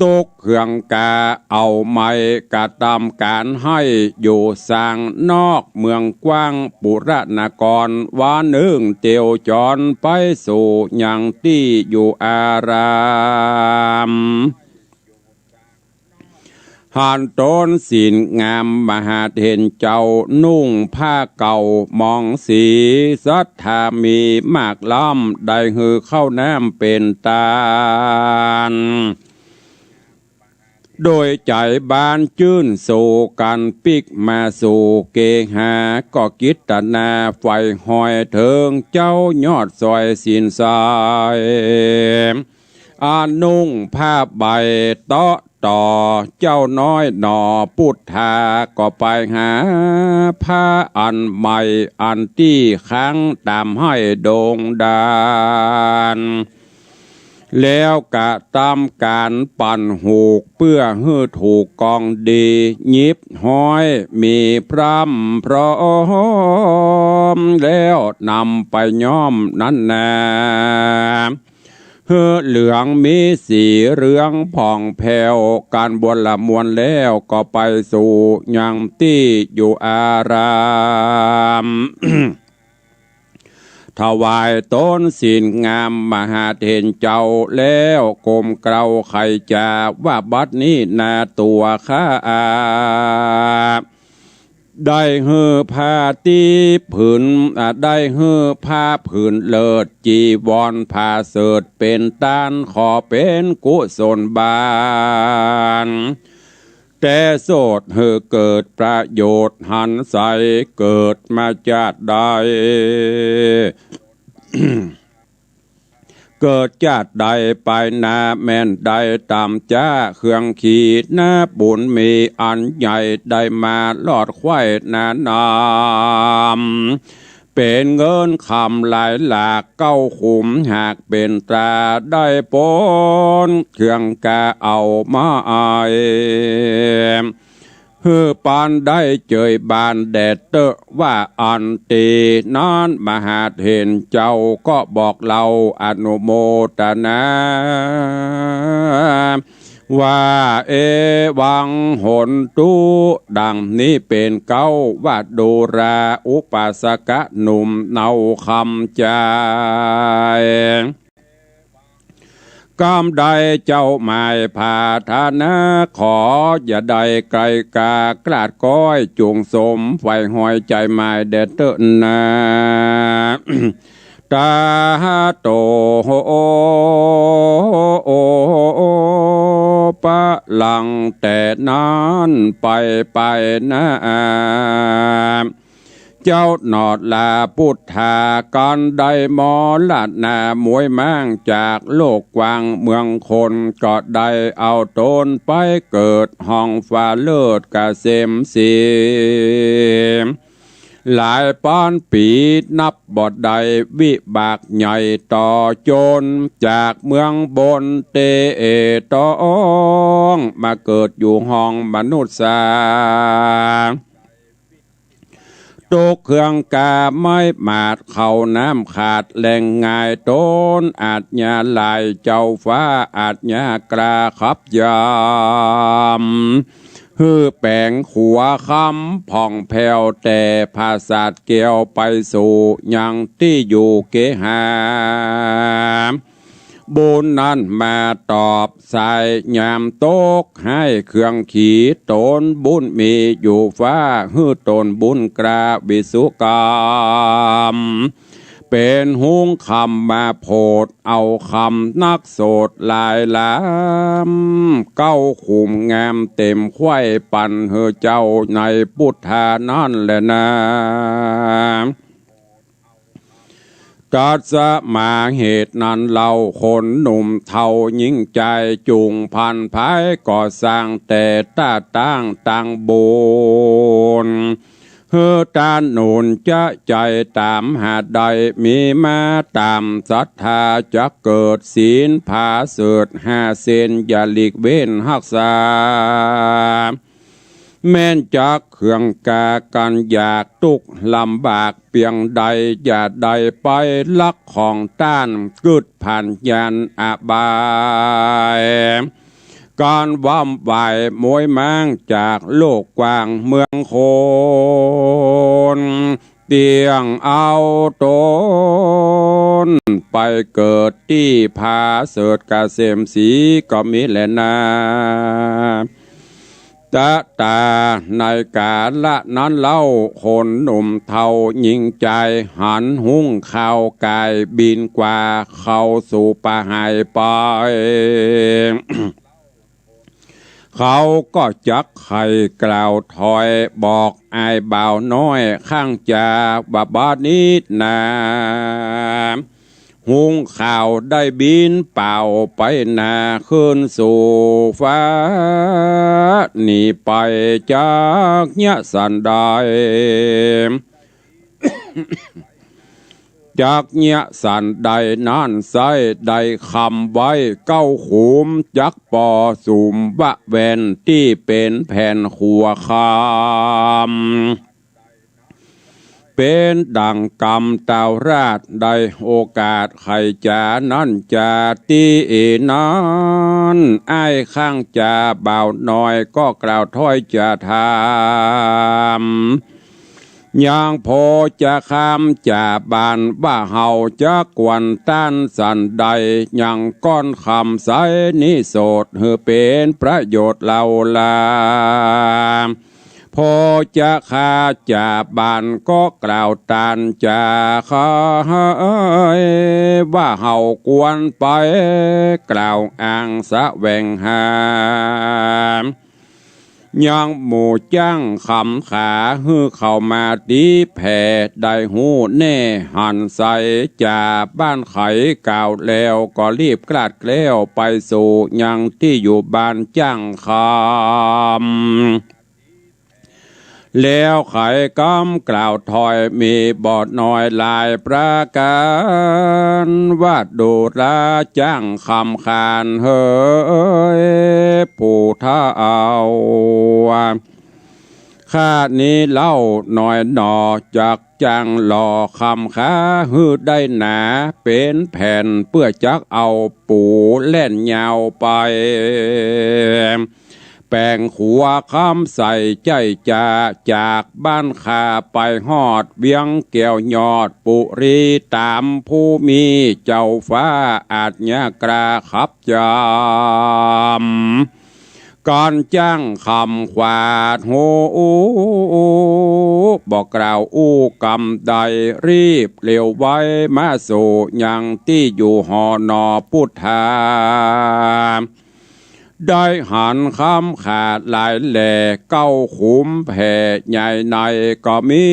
ตกเครื่องกาเอาไม้กระตำก๋านให้อยู่สร้างนอกเมืองกว้างปุระนคร วานึ่งเตียวจรไปสู่ยังตี้อยู่อาราม หันต๋นศีลงามมหาเถรเจ้า นุ่งผ้าเก่ามองสี ศรัทธามีมากล้ำ ได้หื้อข้าวน้ำเป๋นตาน โดยใจ๋บานจื้นสู่กั๋น ปิ๊กมาสู่เกหา ก็กิตนาใฝ่ฮอยเถิง เจ้ายอดซอยศีลใส อานุ่งผ้าใบเต๊อะต่อ เจ้าน้อยหน่อปุทธา ก็ไปหาผ้าอันใหม่ อันตี้ค้างต๋ามให้โด่งดาน แล้วกระตำก๋านปั่นหูก เปื้อหื้อถูกกองดี หยิบฮ้อยมีพร่ำพร้อม แล้วนำไปย้อมนั้นนา หื้อเหลืองมีสีเหลืองผ่องแผ้ว ก๋านบวรมวลแล้วก็ไปสู่ยังตี้อยู่อาราม ถวายต๋นศีลงามมหาเถรเจ้าแล้ว ก้มเกล้าไขจ๋าว่าบัดนี้นาตั๋วข้า ได้หื้อผ้าตี้ผืน อ่า ได้หื้อผ้าผืนเลิศ จีวรผ้าเสริฐเป๋นตาน ขอเป๋นกุศลบาน แต่โสตหื้อเกิดประโยชน์หันใส เกิดมาจาติใด เกิดจาติใดไปนาแม่นได้ต๋ามจ๊า เครื่องขีนาบุญมีอันใหญ่ ได้มารอดไขว้นานาม เป๋นเงินคำหลายหลากเก้าขุม หากเป๋นต๋าได้ปน เครื่องกาเอามาอาย หื้อปานได้เจยบานแด่เต๊อะ ว่าอั้นตี้นั้น มหาเถรเจ้าก็บอกเล่าอนุโมตนา ว่าเอวังโหนตุ ดังนี้เป๋นเก๊า ว่าดูราอุปาสกะหนุ่มเนาคำจาย กำใดเจ้าหมายผาถนา ขออย่าได้ไกลกากลาดก้อย จุ่งสมใฝ่ฮอยใจ๋หมายแด่เต๊อะนา ตาโต ปะหลังแต่นั้นไปไปนา เจ้าหนอดลาปุทธา กั๋นได้มรณาหมวยม้างจากโลกกว้างเมืองคน ก็ได้เอาต๋นไปเกิดห้องฟ้าเลิศเกษมสี หลายป๊านปี๋นับบ่ได้ วิบากใหญ่ต่อจน จากเมืองบนเตเอต้อง มาเกิดอยู่ห้องมนุษย์สา ตกเครื่องกาไม้หมาดเข้าน้ำขาดแหล่งง่าย ต๋นอาจญาหลายเจ้าฟ้า อาจญากล้าขับยาม หื้อแป๋งขัวคำผ่องแผ้ว แต่ผาสาทแก้วไปสู่ยังตี้อยู่เกหา บุญนั้นมาตอบสายยามตก ให้เครื่องขีต๋นบุญมีอยู่ฟ้า หื้อต๋นบุญกล้าวิสุกรรม เป๋นหุงคำมาโผด เอาคำนักโสตหลายล้ำ เก้าขุมงามเต๋มไขว้ ปั๋นหื้อเจ้าในปุทธานั้นแลนา ตัสมาเหตุนั้นเล่า คนหนุ่มเฒ่าญิงจาย จุ่งพันภายก่อสร้าง แต่ต้าตั้งตังบุญ หื้อต้านหนุนจะใจ๋ต๋ามหาดใด มีมาต๋ามศรัทธา จักเกิดศีลผาเสริฐห้าเส้น อย่าหลีกเว้นฮักษา แม้นจักเคืองกากั๋นอยาก ตุ๊กข์ลำบากเปียงใด อย่าได้ไปลักของต้าน กึ๊ดผ่านญาณอบาย ก๋านว่ำไหว้โมยม้าง จากโลกกว้างเมืองคน เตี้ยงเอาต๋นไปเกิดตี้ผาเสริฐเกษมศรีก็มีแลนา ตะต๋าในก๋าละนั้นเล่า คนหนุ่มเฒ่าญิงจาย หันฮุ่งข้าวก๋ายบินกว่าเข้าสู่ป่าหายไป เขาก็จักใค่กล่าวถอย บอกอ้ายบ่าวน้อย ข้างจ๋าว่าบ่านี้นา ฮุ่งข้าวได้บินเป่าไปนา ขึ้นสู่ฟ้า หนีไปจักเยียะสันใด จักเยียะสันใดนั้นไส้ ได้คำไว้เก้าขุม จักปอสุมวะแว่น ตี้เป๋นแผ่นขัวคำ เป๋นดั่งกำตาวราช ได้โอกาสใค่จ๋านั้นจ๋า ตี้นั้นอ้ายข้างจ๋าบ่าวน้อย ก็กล่าวถ้อยจะถาม ยังโผจะคำจ๋าบาน ว่าเฮาจักกวนต้านสันใด ยังก้อนคำใสนิโสด หื้อเป๋นประโยชน์เล่าลา โผจะคาจ๋าบานก็กล่าวตานจ๋า ขอว่าเฮากวนไปกล่าวอ้างแสวงหา ยังหมู่จ้างคำขา หื้อเข้ามาตี้แผ่ ได้ฮู้แน่หันใส จ๋าบ้านไขกล่าวแล้ว ก็รีบกลาดแคล้วไปสู่ยังตี้อยู่บ้านจ้างคำ แล้วไขกำกล่าวถอย มีบ่น้อยหลายประก๋าน ว่าดูราจ้างคำขานเหย ผู้เฒ่า ข้านี้เล่าน้อยหนอ จักจ้างหล่อคำขาหื้อได้หนา เป๋นแผ่นเปื้อจักเอาปูแล่นยาวไป แป๋งขัวคำใสใจ้จ๋า จากบ้านข้าไปฮอดเวียงแก้วยอดปุรี ต๋ามผู้มีเจ้าฟ้าอาจญากล้าขับจำ ก๋านจ้างคำขวาดฮู้ บ่กล่าวอู้กำใด รีบเร็วไวมาสู่ยังตี้อยู่หอหนอพุทธา ได้หันคำขาดหลายแหล่ เก้าขุมแผ่ใหญ่ใน ก็มี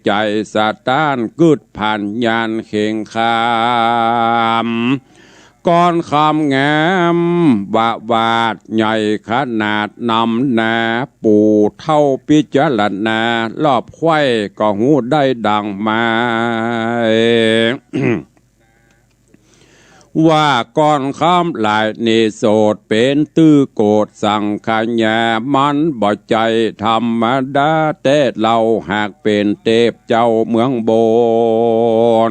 ใจ๋สะต้านกึ๊ดผ่านญาณเข่งขาม ก้อนคำงามวะวาดใหญ่ขนาดนำหนา ปู่เฒ่าพิจารณารอบไขว้ ก็ฮู้ได้ดั่งหมาย ว่าก้อนคำหลายนิโสด เป๋นตื้อโกฏสังขยา มันบ่ใจ้ธรรมดาแต๊เล่า หากเป๋นเตพเจ้าเมืองบ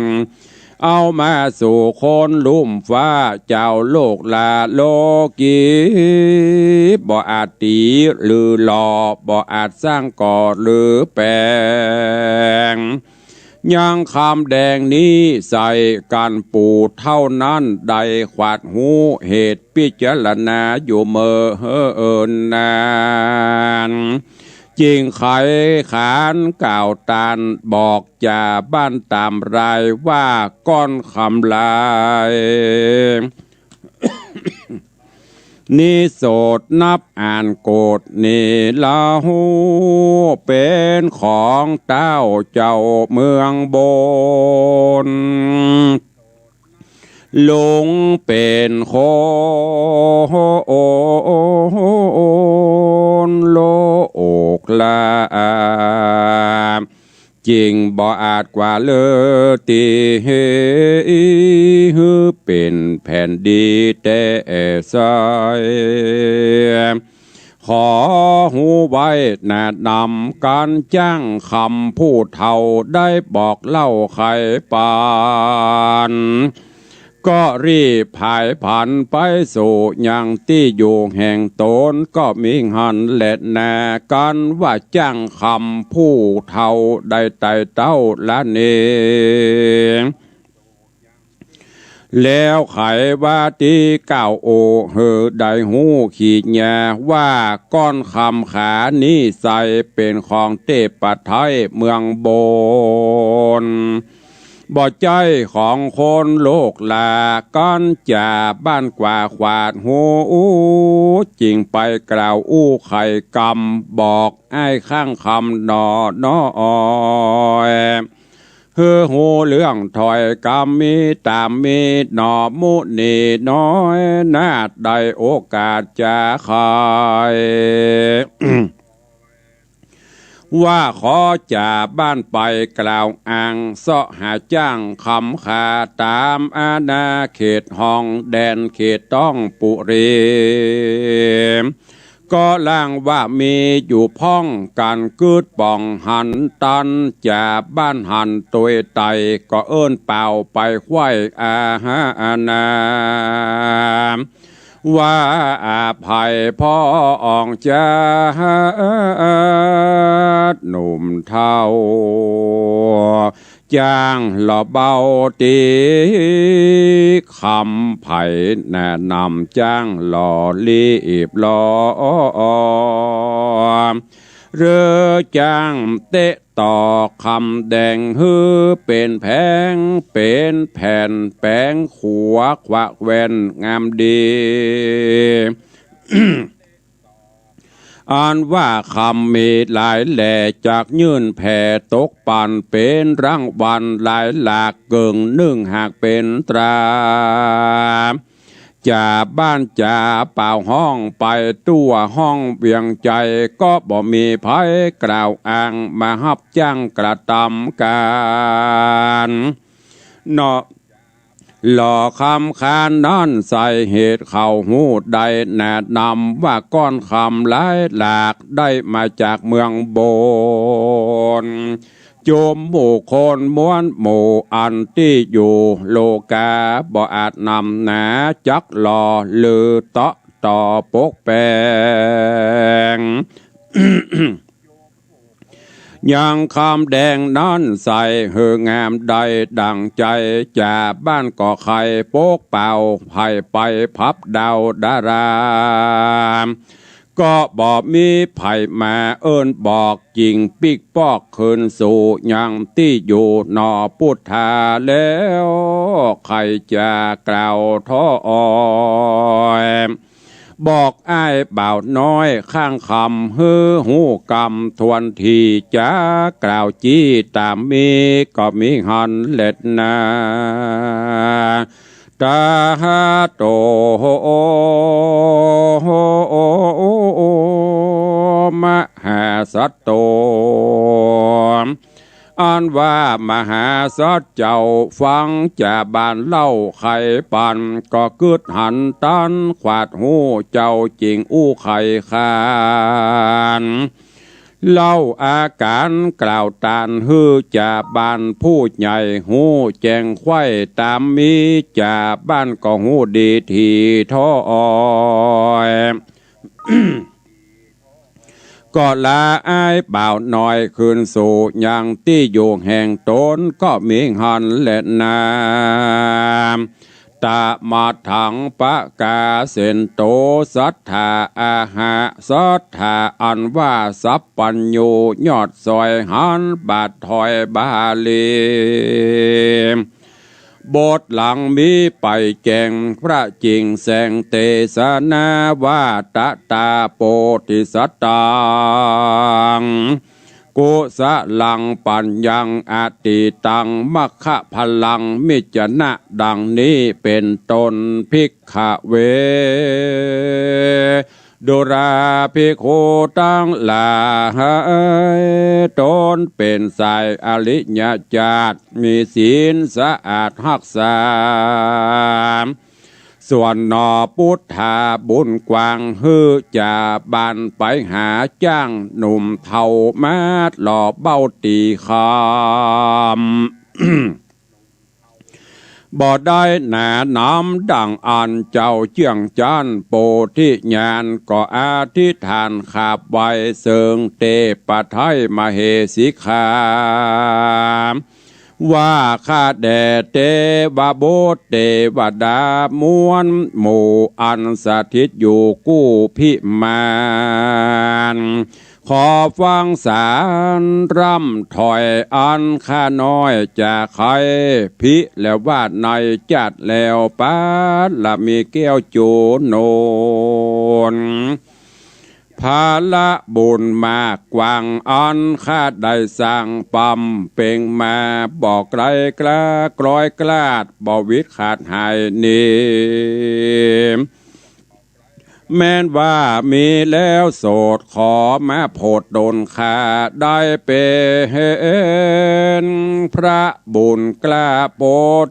น เอามาสู่คนลุ่มฟ้า เจ้าโลกลาโลกี บ่อาจตี๋หรือหล่อ บ่อาจสร้างก่อหรือแป๋ง ยังคำแดงนี้ใส่กั๋นปู่เฒ่านั้น ได้ขวาดฮู้เหตุพิจารณาอยู่เมินนาน จึ่งไขขานกล่าวตานบอกจ๋าบ้านต๋ามราย ว่าก้อนคำลาย นิโสดนับอ่านโกฏนี้เล่า เป๋นของเต้าเจ้าเมืองบน ลงเป๋นคนโลกลา จึงบ่อาจกว่าเลิศตี้ หื้อเป๋นแผนดีแต๊ไส้ ขอฮู้ไว้หน้านำ ก๋านจ้างคำผู้เฒ่า ได้บอกเล่าไขปัน ก็รีบผายผันไปสู่ยังตี้อยู่แห่งต๋น ก็มีหั้นแลนา ก๋านว่าจ้างคำผู้เฒ่า ได้ไต่เต้าละเน แล้วไขว่าตี้ก้าวโอ้ หื้อได้ฮู้ขีดยา ว่าก้อนคำขานี้ไส้ เป๋นของเตพไทยเมืองบน บ่ใจ้ของคนโลกลา ก๋านจ๋าบ้านกว่าขวาดฮู้ จึงไปกล่าวอู้ไขกำ บอกอ้ายข้างคำหน่อน้อย หื้อฮู้เรื่องถ้อยกำมีต๋ามมีหน่อ มุนีน้อยนาฏได้โอกาสจ๋าไข ว่าขอจ๋าบ้านไปกล่าวอ้าง เซาะหาจ้างคำขาต๋ามอาณาเขตห้องแดนเขตต้องปุรี ก็ลางว่ามีอยู่พ่อง ก๋านกึ๊ดป่องหันตัน จ๋าบ้านหันตวยไต่ ก็เอิ้นเป่าไปไขว้อาหาอาณา ว่าอภัยพ่ออ่องจาดหนุ่มเฒ่า จ้างหล่อเบาตี้คำไผ แนะนำจ้างหล่อรีบหล่อ หรือจ้างเต๊ะ ต่อคำแดงหื้อเป๋นแผงเป๋นแผ่น แป๋งขัวขวะแคว่นงามดี อันว่าคำมีหลายแหล่ จักยื่นแผ่ตกปัน เป๋นรางวัลหลายหลาก เกิ่งนึ่งหากเป๋นตรา จ๋าบ้านจ๋าเป่าฮ้องไป ทั่วห้องเวียงใจ๋ ก็บ่มีใผกล่าวอ้าง มาฮับจ้างกระตำก๋าน เนาะ หล่อคำขานั้นไส้ เหตุเขาฮู้ได้แนะนำ ว่าก้อนคำหลายหลาก ได้มาจากเมืองบน จุมหมู่คนมวลหมู่ อันตี้อยู่โลกา บ่อาจนำหนา จักหล่อหรือเตาะต่อปกแป๋ง ยังคำแดงนั้นไส้หื้องามได้ดั่งใจ๋ จ๋าบ้านก็ใค่ปกเป่า ใผไปพับดาวดารา ก็บ่มีใผมาเอิ้นบอก จึงปิ๊กปอกคืนสู่ยังตี้อยู่หนอ ปุทธาแล้วใค่จะกล่าวถ้อย บอกอ้ายบ่าวน้อยข้างคำ หื้อฮู้กำทวนที จะกล่าวจี้ต๋ามมี ก็มีหั้นแลนา ตาโต มหาสัตโต อันว่ามหาสัตว์เจ้าฟังจ๋าบ้านเล่าไขปัน ก็กึ๊ดหันตันขวาดฮู้เจ้าจึงอู้ไขขาน เล่าอาก๋านกล่าวตานหื้อจ๋าบ้านผู้ใหญ่ฮู้แจ้งไขว้ต๋ามมี จ๋าบ้านก็ฮู้ดีทีถ้อย ก็ลาอ้ายบ่าวน้อยคืนสู่ยังตี้อยู่แห่งต๋น ก็มีหั้นแลนา ตะมะทังปะกาเสนโต สัตถาอาหะ สัตถาอันว่าสัพพัญญู ยอดสอยหันบาทถ้อยบาลี บทหลังมีไปแจ้งพระจิ่งแสงเตสนาว่า ตะตาโปธิสัตตัง กุสลัง ปัญญัง อตีตัง มัคคะพลัง มิจฉนะ ดังนี้เป๋นต้น ภิกขะเว ดูราภิกขุตังหลาย ต๋นเป๋นสายอริยเจ้า มีศีลสะอาดฮักษา ส่วนหน่อปุทธาบุญกว้าง หื้อจ่าบานไปหาจ้าง หนุ่มเฒ่ามาหล่อเบ้าตี๋คำ บ่ได้หนาหนำดั่งอั้น เจ้าเจื้องจั๊นโพธิญาณ ก็อธิษฐานขาบไหว้เซิงเตปะไทยมเหสีขา ว่าข้าแด่เตวบุตรเตวดามวลหมู่ อันสถิตอยู่กู้พิมาน ขอฟังสารร่ำถ้อยอันข้าน้อยจะไข ภิและว่าในจัดแล้ว ปารมีแก้วจูนน ผละบุญมากกว้าง อันข้าได้สร้างบำเพ็งมา บ่ไกลกล้าคล้อยคลาด บ่วิดขาดหายหนี แม้นว่ามีแล้วโสด ขอมาโผดดลข้าได้เป๋น พระบุญกล้าโพ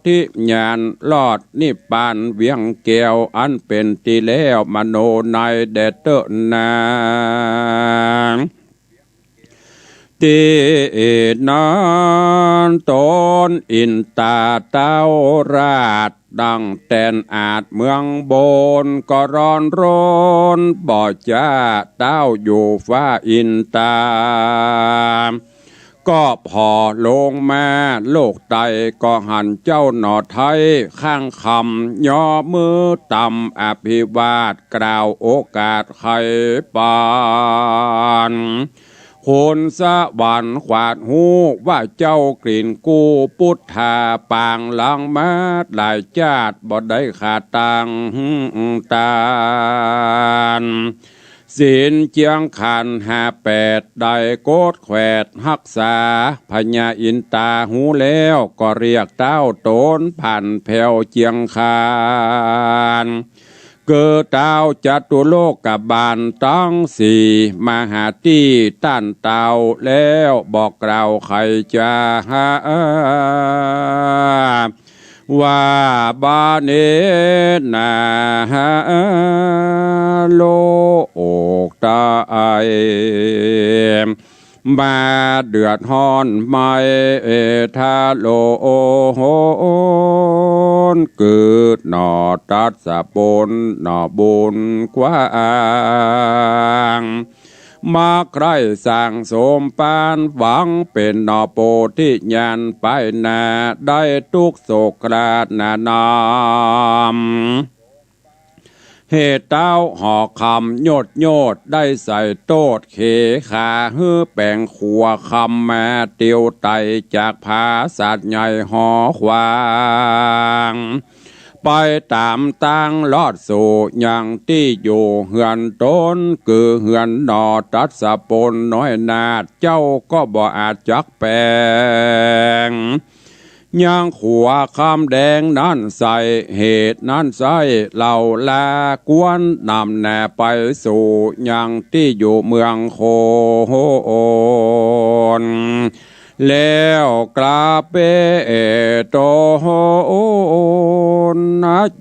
ธิญาณ รอดนิพพานเวียงแก้ว อันเป๋นตี้แล้วมโนในแดดเต๊อะนา ตี้นั้นต๋นอินตาเต้าราช ดั่งแตนอาจเมืองบน ก็ร้อนรนบ่จ้า เต้าอยู่ฟ้าอินตา ก็ผ่อลงมาโลกใต้ ก็หันเจ้าหน่อไทยข้างคำ ย่อมือตำอภิวาท กล่าวโอกาสไขปาน คนสวรรค์ขวาดฮู้ว่าเจ้ากลิ่นกู้ ปุทธาปางหลังมาหลายจาติ บ่ได้ขาดตังตาน ศีลเจียงขันธ์ห้าแปด ได้กดแขวดฮักษา พญาอินตาฮู้แล้ว ก็เรียกเต้าต๋นผ่านแผวเจียงขันธ์ คือเต้าจตุโลกบาลตังสี่ มาหาตี้ต้านเต้าแล้ว บอกกล่าวไขจา ว่าบาดนี้นา โลกใต้ มาเดือดฮ้อนไหม้ทะโลน คือหน่อตัสสะปนหน่อบุญกว้าง มาใคร่สั่งสมปานหวัง เป๋นหน่อโพธิญาณไปหน้า ได้ตุ๊กข์โศกคลาดหนาหนาม เหตุเต้าหอกคำโยดโยด ได้ใส่โต้ษเขขา หื้อแป๋งขัวคำมาเตียวไต่ จากผาสัตว์ใหญ่หอขวาง ไปต๋ามตางลอดสู่ยังตี้อยู่เฮือนต๋น คือเฮือนหน่อตัสสะปนน้อยนาฏ เจ้าก็บ่อาจจักแป๋ง ยังขัวคำแดงนั้นใส่ เหตุนั้นใส่ เหล่าลากวนนำหน้าไปสู่ยังตี้อยู่เมืองคน แล้วกราบเปโตน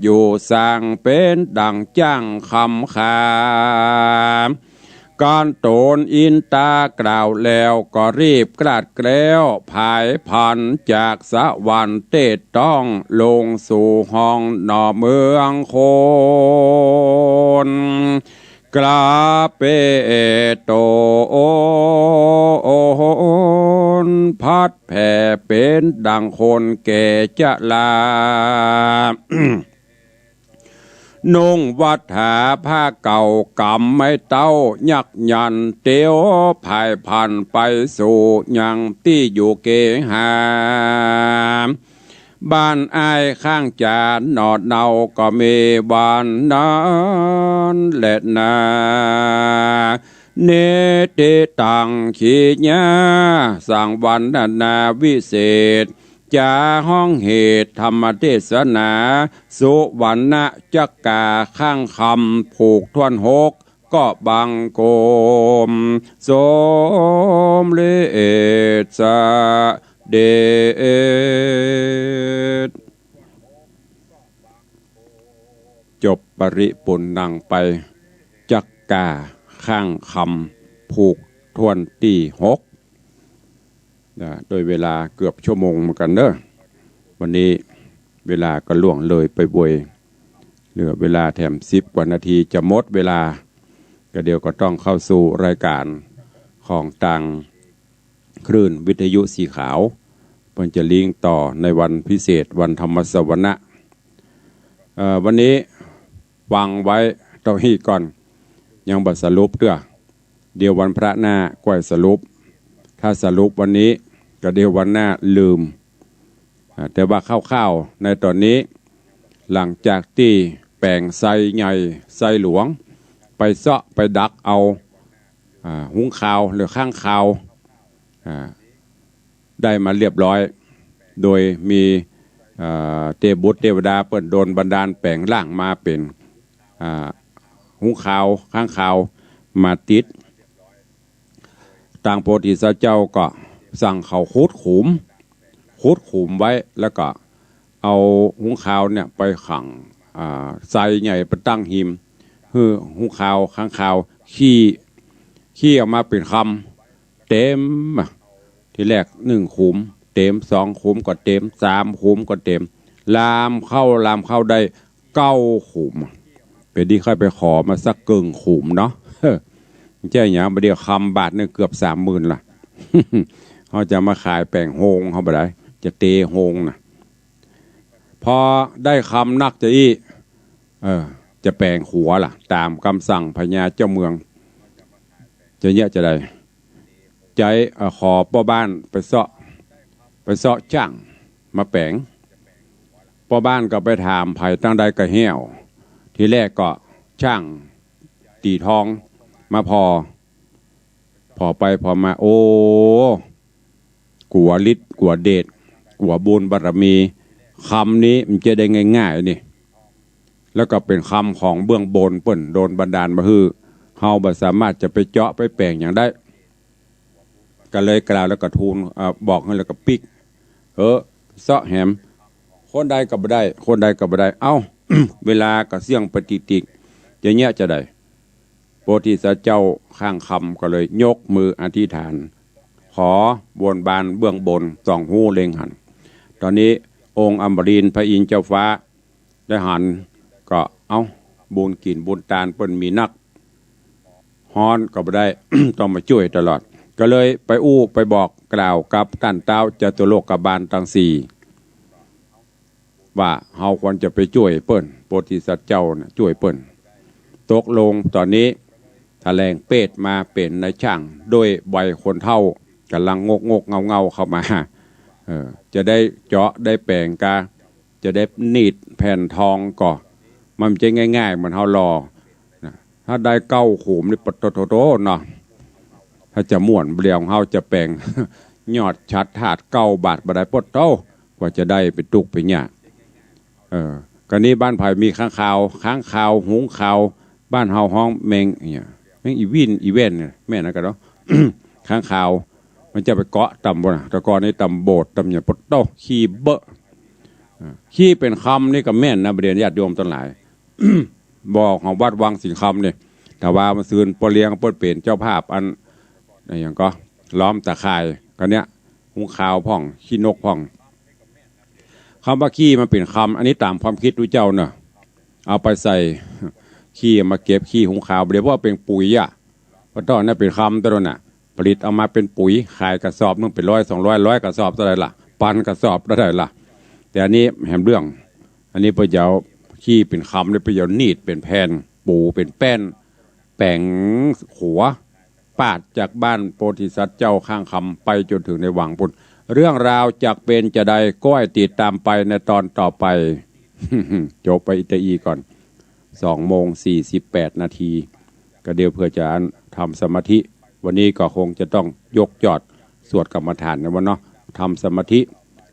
อยู่สร้างเป๋นดั่งจ้างคำขา การต๋นอินตากล่าวแล้ว ก็รีบกลาดแกล้วผายพรรณจากสวรรค์เตศต้อง ลงสู่ห้องหน่อเมืองคน กราบเปโตน พัดแผ่เป๋นดั่งคนแก่จรา นุ่งวัฏฐาผ้าเก่ากำไม้เต๊ายักยันต์ เตียวผายพรรณไปสู่ยังตี้อยู่เกหา บ้านอ้ายข้างจ๋าหน่อเนาก็มีวันนั้นแลนา นิทธิตัง ขีญา สังวรรณนาวิเศษ จ๋าฮ้องเหตุธรรมเทศนา สุวรรณจักกาข้างคำ ผูกถ้วนหก ก็บังคมสมเร็จเสด็จ จบปริปุณณังไป จักกาข้างคำ ผูกถ้วนตี้หก นะ โดยเวลาเกือบชั่วโมงเหมือนกั๋นเนาะ วันนี้เวลาก็ล่วงเลยไปเวย เหลือเวลาแถมสิบกว่านาทีจะหมดเวลา ก็เดี๋ยวก็ต้องเข้าสู่รายก๋านของตางคลื่นวิทยุสีขาว เปิ้นจะลิงก์ต่อในวันพิเศษวันธรรมสวนะ เอ่อ วันนี้ฟังไว้เต้าอี้ก่อน ยังบ่สรุปเตื้อ เดี๋ยววันพระหน้าก้อยสรุป ถ้าสรุปวันนี้ก็เดี๋ยววันหน้าลืม อ่า แต่ว่าคร่าวๆ ในต๋อนนี้ หลังจากตี้แป๋งไซใหญ่ไซหลวง ไปเซาะไปดักเอา อ่า หุงข้าวหรือค้างคาว อ่า ได้มาเรียบร้อย โดยมี อ่า เตบุตรเตวดาเปิ้นโดนบันดาลแป๋งร่างมาเป๋น อ่า หุงข้าวค้างคาวมาติด ตางโพธิสัตว์เจ้าก็สั่งเขาขุดขุม ขุดขุมไว้ แล้วก็เอาหุงข้าวเนี่ยไปขัง อ่า ไซใหญ่ไปตั้งฮิม หื้อหุงข้าวค้างคาวขี้ ขี้ออกมาเป๋นคำ เต็มอะ ทีแรกนึ่งขุม เต็ม สองขุมก็เต็ม สามขุมก็เต็ม ลามเข้า ลามเข้าได้เก้าขุม เป๋นดีค่อยไปขอมาสักเกิ่งขุมเนาะ บ่ใจ้หยัง บ่าเดี่ยวคำบาทนึ่งเกือบสามหมื่นละ เฮาจะมาขายแป๋งโฮงเฮาบ่ได้ จะเตโฮงน่ะ พอได้คำนักจะอี้ เออ จะแป๋งขัวล่ะ ต๋ามกำสั่งพญาเจ้าเมือง จะเยียะจะใด ใจ๊ เอ่อ ขอป้อบ้านไปเซาะ ไปเซาะจ๊างมาแป๋ง ป้อบ้านก็ไปถามใผตังใดก็แห้ว ทีแรกก็จ๊างตี๋ทองมาผ่อ ผ่อไปผ่อมา โอ้ กั๋วฤทธิ์กั๋วเดชกั๋วบุญบารมี คำนี้มันจะได้ง่ายๆ นี่ แล้วก็เป๋นคำของเบื้องบนเปิ้นโดนบันดาลมาหื้อ เฮาบ่สามารถจะไปเจาะไปแป๋งหยังได้ ก็เลยกล่าวแล้วก็ทูล เอ่อ บอกหื้อแล้วก็ปิ๊ก เออ เซาะแหม คนใดก็บ่ได้ คนใดก็บ่ได้ เอ้า เวลาก็เสี้ยงไปติ๊กๆ จะเยียะจะใด โพธิสัตว์เจ้าข้างคำก็เลยยกมืออธิษฐาน ขอบนบานเบื้องบน ส่องฮู้เล็งหัน ต๋อนนี้องค์อมรินทร์พระอินทร์เจ้าฟ้าได้หัน ก็ เอ้า บุญกิ๋นบุญตานเปิ้นมีนัก ฮ้อนก็บ่ได้ ต้องมาจ้วยตลอด ก็เลยไปอู้ไปบอกกล่าวกับต้านต๊าวจตุโลกบาลตังสี่ ว่าเฮาควรจะไปจ้วยเปิ้น โพธิสัตว์เจ้าน่ะจ้วยเปิ้น ตกลงต๋อนนี้ถะแหลงเปรตมาเป๋นนายจ้าง ด้วยวัยคนเฒ่า ก่ำลังงกๆ เง่าๆ เข้ามา เออ จะได้เจาะได้แป๋งกา จะได้หนีดแผ่นทองก็ มันบ่ใจ้ง่ายๆ เหมือนเฮาหล่อนะ ถ้าได้เก้าขุมนี่ ปะโถๆๆ เนาะ ถ้าจะม่วนบ่าเดี่ยวเฮาจะแป๋ง ยอดฉัตรธาตุเก้าบาทบ่ได้ ปะโถ กว่าจะได้เป๋นตุ๊กเป๋นยาก เออ กะนี้บ้านใผมีค้างคาว ค้างคาว หุงข้าว บ้านเฮาฮ้องแมงเนี่ย แมงอีวิน อีแว่นเนี่ย แม่นนะกะเนาะ ค้างคาว มันจะไปเกาะต๋ามบ่นะ แต่ก่อนนี้ต๋ามโบสถ์ต๋ามหยัง ปะโถ ขี้เบ้อะ อ่า ขี้เป๋นคำนี่ก็แม่นนะ บ่าเดี่ยวญาติโยมตังหลาย บ่าของวัดวังสิงห์คำนี่ ถ้าว่าเมื่อซืนป้อเลี้ยงเปิ้นเป๋นเจ้าภาพอัน อะหยังก็ ล้อมตาข่าย กะเนี้ย หุงข้าวพ่อง ขี้นกพ่อง คำว่าขี้มันเป๋นคำ อันนี้ต๋ามความกึ๊ดตุ๊เจ้าเนาะ เอาไปใส่ ขี้มาเก็บ ขี้หุงข้าว บ่าเดี่ยวว่าเป๋นปุ๋ยอะ ปะโถ อันนั้นเป๋นคำตะโดนน่ะ ผลิตเอามาเป๋นปุ๋ย ขายกระสอบนึ่งเป๋นร้อยสองร้อย ร้อยกระสอบเต้าใดล่ะ ปันกระสอบเต้าใดล่ะ แต่อันนี้แหมเรื่อง อันนี้เปิ้นจะเอาขี้เป๋นคำนี่ เปิ้นจะเอาหนีดเป๋นแผ่น ปู๋เป๋นแป้น แป๋งขัว ปาดจากบ้านโพธิสัตว์เจ้าข้างคำไปจ๋นเถิงในวังปู้น เรื่องราวจะเป๋นจาใด ก้อยติดต๋ามไปในต๋อนต่อไป จบไปอี้ตะอี้ก่อน สองโมงสี่สิบแปดนาที กะเดี่ยวเปื้อจะอันทำสมาธิ วันนี้ก็คงจะต้องยกยอดสวดกรรมฐานนะวะเนาะ ทำสมาธิ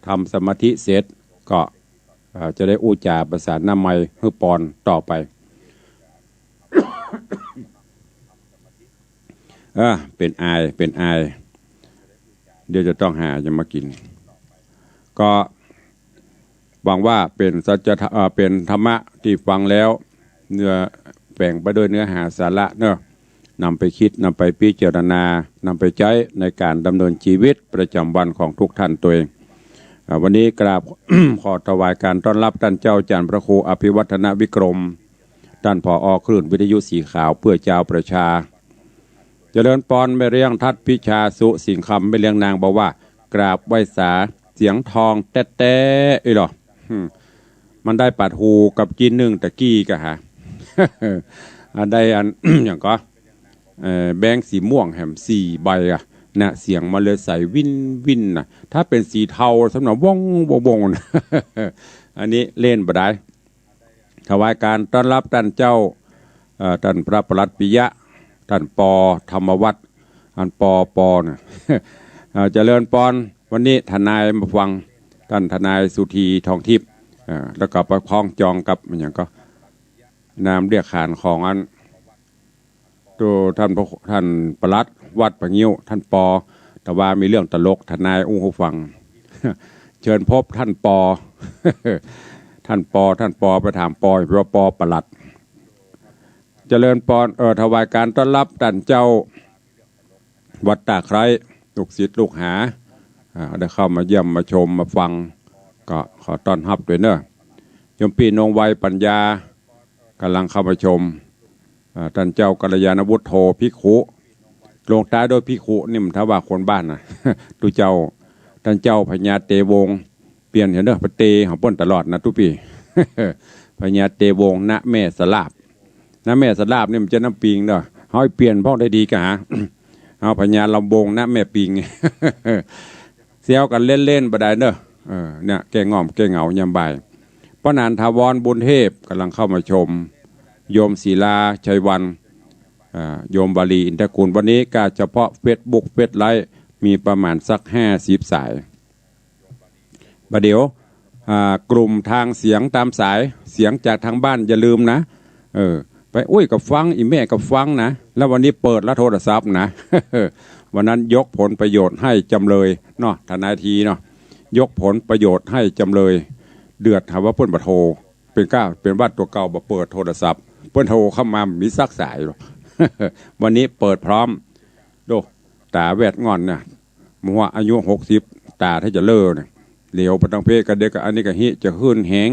ทำสมาธิเสร็จก็ เอ่อ จะได้อู้จ๋าประสานหน้าไมค์หื้อปอนต่อไป เออ เป๋นอาย เป๋นอาย เดี๋ยวจะต้องหาจะมากิ๋น ก็หวังว่าเป๋นสัจธรรม เอ่อ เป๋นธรรมะตี้ฟังแล้ว เนื้อ แฝงไปด้วยเนื้อหาสาระเนาะ นำไปกึ๊ด นำไปพิจารณา นำไปใจ๊ในก๋านดำเนินจีวิตประจ๋ำวันของทุกท่านตวย อ่า วันนี้กราบ ขอถวายก๋านต้อนฮับต้านเจ้าจ๋ารย์พระครูอภิวัฒนวิกรม ต้าน ผอ คลื่นวิทยุสีขาวเพื่อจาวประชา เจริญปอน แม่เลี้ยงทัดพิชาสุสิงห์คำ แม่เลี้ยงนางบอกว่า กราบไหว้สาเสียงทองแต๊ๆ อี้หล่อ อืม มันได้ปัดหูกับจีนนึ่งตะกี้กะหา อันได้อัน อย่างก็ เอ่อ แบงค์สีม่วงแหมสี่ใบอะนะ เสียงมันเลยใสวินวินนะ ถ้าเป๋นสีเทาสำหรับว่องว่องว่องนะ อันนี้เล่นบ่ได้ ถวายก๋านต้อนฮับต้านเจ้า เอ่อ ต้านพระปลัดปิยะ ต้านปอธรรมวัฒน์ อันปอปอน่ะ เอ่อ เจริญปอน วันนี้ทนายมาฟัง ต้านทนายสุธีทองทิพย์ เอ่อ แล้วก็ไปคล้องจองกับ มันหยังก็ นามเรียกขานของอัน โตต้านพระ ต้านปลัดวัดป่างิ้ว ต้านปอ แต่ว่ามีเรื่องตลก ทนายอู้หื้อฟัง เชิญพบต้านปอ ต้านปอ ต้านปอ ไปถามปอ ว่าปอปลัด เจริญปอน เอ่อ ถวายก๋านต้อนฮับต้านเจ้า วัดตาไคร้ ลูกศิษย์ลูกหา อ่า ได้เข้ามาเยี่ยมมาชมมาฟัง ก็ขอต้อนฮับตวยเนาะ โยมปี้นงไวปัญญา ก่ำลังเข้ามาชม อ่า ต้านเจ้ากัลยาณวุฒโธภิกขุ ลงต้ายด้วยภิกขุนี่มันถ้าว่าคนบ้านนะ ตุ๊เจ้า ต้านเจ้าพญาเตวงศ์ เปลี่ยนเถอะเนาะ ไปเตของเปิ้นตลอดนะตุ๊ปี้ พญาเตวงศ์ ณ แม่สลาบ ณ แม่สลาบนี่มันจะน้ำปิงเนาะ เฮาเปลี่ยนพ่องได้ดีกะหา เฮาพญาลำวงศ์ ณ แม่ปิง แซวกั๋นเล่นๆ บ่ได้เนาะ เออ เนี่ย แก้ง่อมแก้เหงายามบ่าย ป้อหนานถาวร บุญเทพ ก่ำลังเข้ามาชม โยมศิลา ชัยวัลย์ อ่า โยมวาลี อินทกุล วันนี้ก็เฉพาะเฟซบุ๊ก เฟซไลฟ์ มีประมาณสักห้าสิบสาย บ่าเดี่ยว อ่า กลุ่มทางเสียงตามสาย เสียงจากทางบ้านอย่าลืมนะ เออ ไป อุ๊ย ก็ฟัง อี่แม่ก็ฟังนะ แล้ววันนี้เปิดแล้วโทรศัพท์นะ วันนั้นยกผลประโยชน์ให้จำเลยเนาะ ทนายทีเนาะ ยกผลประโยชน์ให้จำเลย เดือดหาว่าเปิ้นบ่โทร เป๋นก้า เป๋นหวัดตั๋วเก่า บ่เปิดโทรศัพท์ เปิ้นโทรเข้ามา มีสักสายหรอก วันนี้เปิดพร้อม โด ต๋าแวดง่อนเนี่ย หมู่ว่าอายุหกสิบ ต๋าถ้าจะเล่อเนี่ย เหลียวไปตางเพจก็เดี๋ยวก็อันนี้ก็ฮิจะหื้นแฮง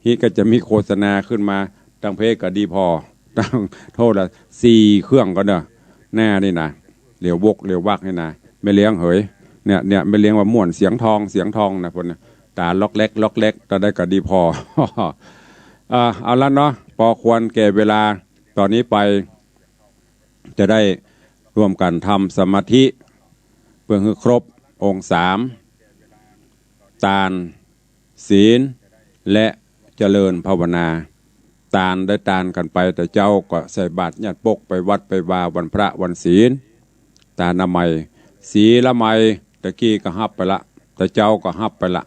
ฮิก็จะมีโฆษณาขึ้นมา ตางเพจก็ดีผ่อ ตางโทรศัพท์สี่เครื่องก็เนาะ หน้านี่นะ เหลียววกเหลียววักนี่นะ แม่เลี้ยงเหย เนี่ย เนี่ย แม่เลี้ยงว่าม่วนเสียงทอง เสียงทองนะ คนเนี่ย ต๋าล็อกแล็ก ล็อกแล็ก ต๋าได้ก็ดีผ่อ อ่า เอาละเนาะ ปอควรแก่เวลา ต๋อนนี้ไป จะได้ร่วมกั๋นทำสมาธิ เปื้อหื้อครบองค์สาม ตาน ศีล และเจริญภาวนา ตานได้ตานกั๋นไป แต่เจ๊าก็ใส่บาตรญาติปก ไปวัดไปวา วันพระวันศีล ตานามัย ศีลามัย ตะกี้ก็ฮับไปละ แต่เจ๊าก็ฮับไปละ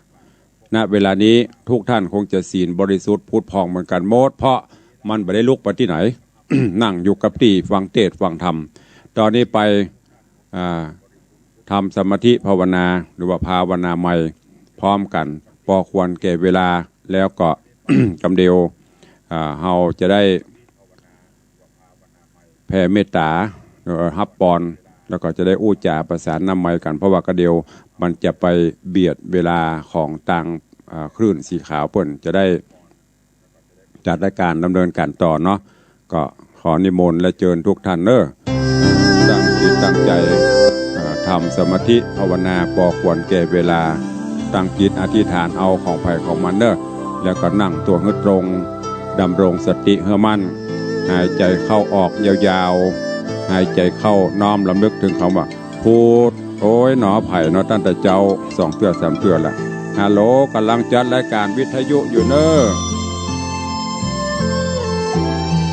ณ เวลานี้ทุกท่านคงจะศีลบริสุทธิ์ผุดผ่องเหมือนกั๋นหมด เพราะมันบ่ได้ลุกไปตี้ไหน นั่งอยู่กับตี้ฟังเตสน์ฟังธรรม ต๋อนนี้ไป อ่า ทำสมาธิภาวนา หรือว่าภาวนาใหม่พร้อมกั๋น ปอควรแก่เวลา แล้วก็ กำเดียว อ่า เฮาจะได้ แผ่เมตต๋า เอ่อ ฮับปอน แล้วก็จะได้อู้จ๋าประสานนามัยกั๋น เพราะว่ากำเดียวมันจะไปเบียดเวลาของตาง อ่า คลื่นสีขาวเปิ้น จะได้จัดรายก๋านดำเนินก๋านต่อเนาะ ก็ขอนิมนต์และเจิญทุกท่านเน้อ ตั้งจิตตั้งใจ๋ อ่า ทำสมาธิภาวนาปอควรแก่เวลา ตั้งจิตอธิษฐานเอาของใผของมันเน้อ แล้วก็นั่งตั๋วหื้อตรง ดำรงสติหื้อมั่น หายใจ๋เข้าออกยาวๆ หายใจ๋เข้าน้อมรำลึกเถิงกำว่า พุทโธ โอ้ยหนอ ใผหนอ ตั้งแต่เจ๊าสองเตื้อสามเตื้อละ ฮัลโหล ก๋ำลังจัดรายก๋านวิทยุอยู่เน้อ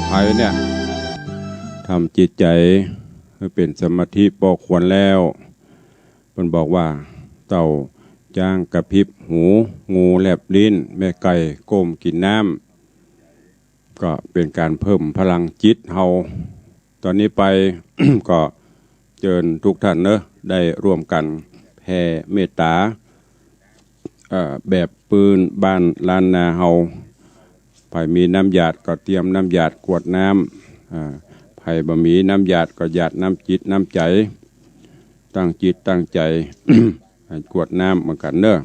ใผเนี่ย ทำจิตใจ๋หื้อเป๋นสมาธิปอควรแล้ว เปิ้นบอกว่า เต่าจ๊างกระพริบหู งูแลบลิ้น แม่ไก่ก้มกิ๋นน้ำ ก็เป๋นก๋านเพิ่มพลังจิตเฮา ต๋อนนี้ไป ก็ เจิญกู้ต้านเนาะ ได้ร่วมกั๋นแผ่เมตต๋า เอ่อ แบบปื๊นบ้านล้านนาเฮา ใผมีน้ำหยาดก็เตรียมน้ำหยาดกรวดน้ำ อ่า ใผบ่มีน้ำหยาดก็หยาดน้ำจิตน้ำใจ๋ ตั้งจิตตั้งใจ๋ กรวดน้ำเหมือนกั๋นเนาะ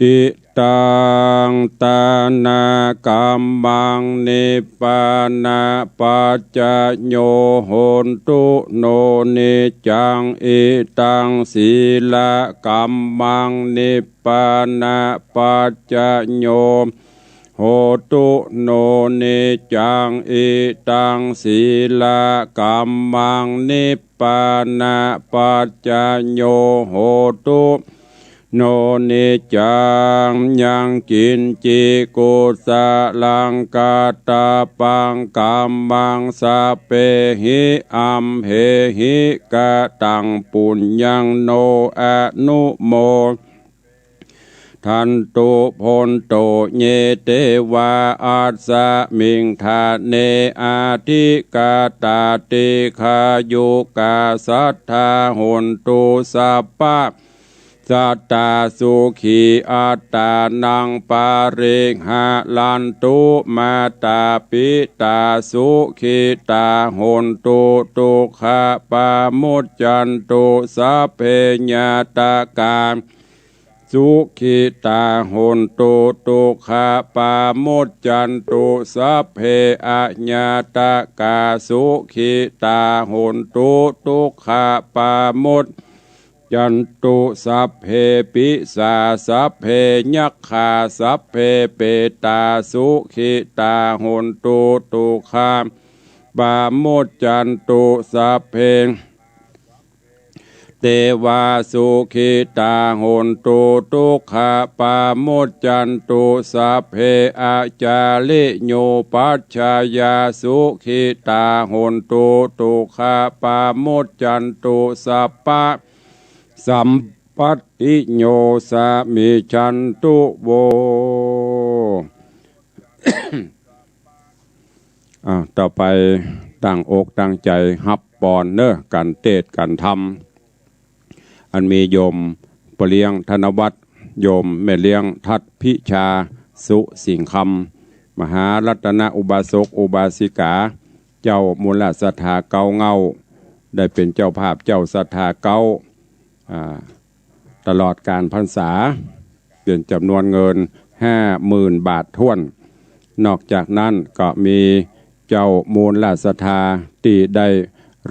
อิตัง ตานะ กัมมัง นิพพานะปัจจโย โหนตุ โน นิจจัง อิตัง สีละ กัมมัง นิพพานะปัจจโย โหตุ โน นิจจัง อิตัง สีละ กัมมัง นิพพานะปัจจโย โหตุ โน นิจจัง ยังกิญจิ กุสลัง กัตตะปัง กัมมัง สัพเพหิ อัมเหหิ กะตัง ปุญญัง โน อนุโม ทันตุ โหนตุ เย เตวา อัสมิง ฐาเน อธิกาตา ตีฆายุกา สัตถา โหนตุ สัพพะ สัตตา สุขี อัตตานัง ปาริหารันตุ มาตา ปิตา สุขิตา โหนตุ ทุกขา ปามุจจันตุ สัพเพ ญาตากา สุขิตา โหนตุ ทุกขา ปามุจจันตุ สัพเพ อญาตากา สุขิตา โหนตุ ทุกขา ปามุจจันตุ สัพเพ ปิสา สัพเพ ยักขา สัพเพ เปตา สุขิตา โหนตุ ทุกขา ปามุจจันตุ สัพเพ เตวา สุขิตา โหนตุ ทุกขา ปามุจจันตุ สัพเพ อาจาริโย ปัชชายา สุขิตา โหนตุ ทุกขา ปามุจจันตุ สัพพะ สัมปัตติโย สามิชชันตุ โว อ่า ต่อไปตั้งอกตั้งใจ๋ฮับปอนเนาะ ก๋านเตสน์ก๋านธรรม อันมีโยมป้อเลี้ยงธนวัฒน์ โยมแม่เลี้ยงทัดพิชา สุสิงห์คำ มหารัตนอุบาสกอุบาสิกา เจ้ามูลศรัทธาเก๊าเง้า ได้เป๋นเจ้าภาพเจ้าศรัทธาเก๊า อ่า ตลอดก๋านพรรษา เป๋นจ๋ำนวนเงินห้าหมื่นบาทถ้วน นอกจากนั้นก็มีเจ้ามูลศรัทธาตี้ได้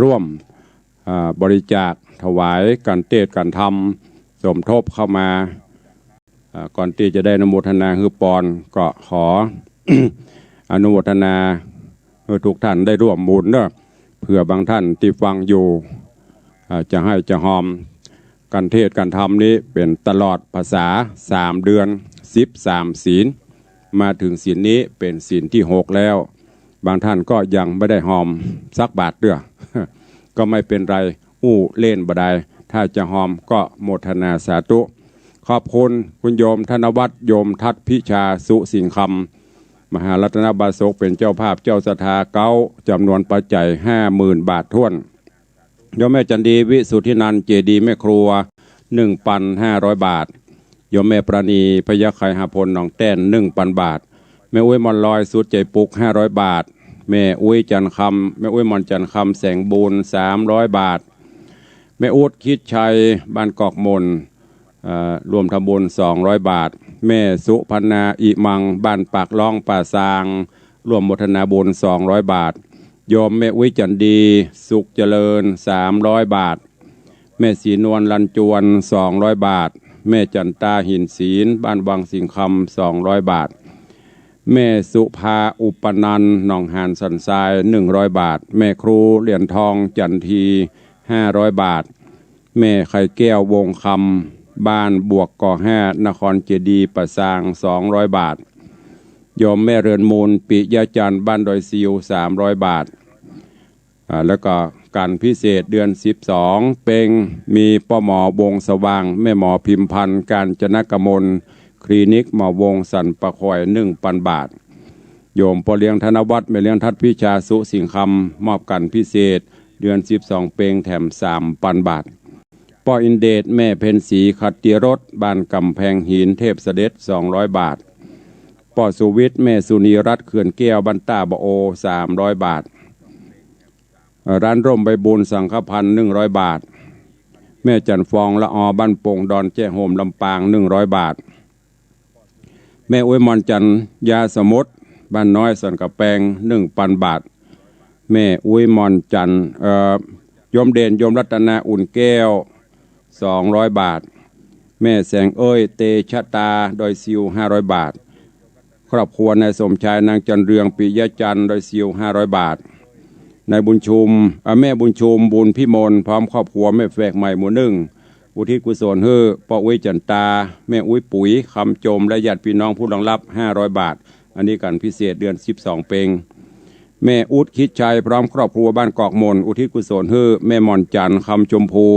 ร่วม อ่า บริจาคถวายก๋านเตสน์ก๋านธรรม สมทบเข้ามา อ่า ก่อนตี้จะได้อนุโมทนาหื้อปอน ก็ขอ อนุโมทนาหื้อทุกท่านได้ร่วมบุญเนาะ เผื่อบางท่านตี้ฟังอยู่ อ่า จะไห้จะฮอม ก๋านเตสน์ก๋านธรรมนี้เป๋นตลอดพรรษาสามเดือน สิบสามศีล มาเถิงศีลนี้เป๋นศีลตี้หกแล้ว บางท่านก็ยังไม่ได้ฮอมสักบาทเตื้อ ก็ไม่เป๋นไร อู้เล่นบ่ดาย ถ้าจะฮอมก็โมทนาสาธุ ขอบคุณคุณโยมธนวัฒน์ โยมทัดพิชา สุสิงห์คำ มหารัตนอุบาสกเป๋นเจ้าภาพเจ้าศรัทธาเก๊า จ๋ำนวนปัจจัยห้าหมื่นบาทถ้วน โยมแม่จันดี วิสุทธินันท์ เจดีย์แม่ครัว หนึ่งปันห้าร้อยบาท โยมแม่ปราณี พยัคฆ์ไขหาพล หนองแต้น หนึ่งปันบาท แม่อุ๊ยมอนลอย สุดใจ๋ปุ๊ก ห้าร้อยบาท แม่อุ๊ยจันทร์คำ แม่อุ๊ยมอนจันทร์คำ แสงบุญ สามร้อยบาท แม่อุ๊ด คิดชัย บ้านกอกมน เอ่อ ร่วมทำบุญ สองร้อยบาท แม่สุพรรณา อิมัง บ้านปากล่อง ป่าซาง ร่วมโมทนาบุญ สองร้อยบาท โยมแม่อุ๊ยจันดี สุขเจริญ สามร้อยบาท แม่ศรีนวล ลันจวน สองร้อยบาท แม่จันตา หินศิลป์ บ้านวังสิงห์คำ สองร้อยบาท แม่สุภา อุปนันท์ หนองหานสันทราย หนึ่งร้อยบาท แม่ครู เหรียญทอง จันที ห้าร้อยบาท แม่ไข่แก้ว วงศ์คำ บ้านบวกก่อห้า นครเจดีย์ ป่าซาง สองร้อยบาท โยมแม่เรือนมูล ปิยะจันทร์ บ้านดอยซิว สามร้อยบาท อ่า แล้วก็ก๋านพิเศษเดือนสิบสอง เป็ง มีป้อหมอ วงศ์สว่าง แม่หมอ พิมพันธ์ กาญจนกมล คลินิกหมอวงศ์ สันป่าคอย หนึ่งปันบาท โยมป้อเลี้ยงธนวัฒน์ แม่เลี้ยงทัดพิชา สุสิงห์คำ มอบก๋านพิเศษ เดือนสิบสองเป็งแถมสามปันบาท ป้ออินเดช แม่เพ็ญศรี ขัตติยรส บ้านก๋ำแพงหิน เทพเสด็จ สองร้อยบาท ป้อสุวิทย์ แม่สุนีรัตน์ เขื่อนแก้ว บ้านต้าบะโอ สามร้อยบาท เอ่อ ร้านร่มใบบุญ สังฆพันธ์ หนึ่งร้อยบาท แม่จันทร์ฟอง ละออ บ้านโป่งดอนแจ้โฮม ลำปาง หนึ่งร้อยบาท แม่อุ๊ยหม่อนจันทร์ ยาสมุทร บ้านน้อยสันก๋ำแปง หนึ่งปันบาท แม่อุ๊ยหม่อนจันทร์ เอ่อ โยมเด่น โยมรัตนา อุ่นแก้ว สองร้อยบาท แม่แสงเอ้ย เตชะตา ดอยซิว ห้าร้อยบาท ครอบครัวนายสมชาย นางจันเรือง ปิยะจันทร์ ดอยซิว ห้าร้อยบาท นายบุญชุม เอ่อ แม่บุญชุม บุญพิมล พร้อมครอบครัว แม่แฝกใหม่ หมู่หนึ่ง อุทิศกุศลหื้อป้ออุ๊ยจันตา แม่อุ๊ยปุ๋ย คำจม และญาติพี่น้องผู้ล่วงลับ ห้าร้อยบาท อันนี้ก๋านพิเศษเดือนสิบสองเป็ง แม่อุ๊ด คิดชัย พร้อมครอบครัว บ้านกอกหม่น อุทิศกุศลหื้อแม่หม่อนจันทร์ คำชมพู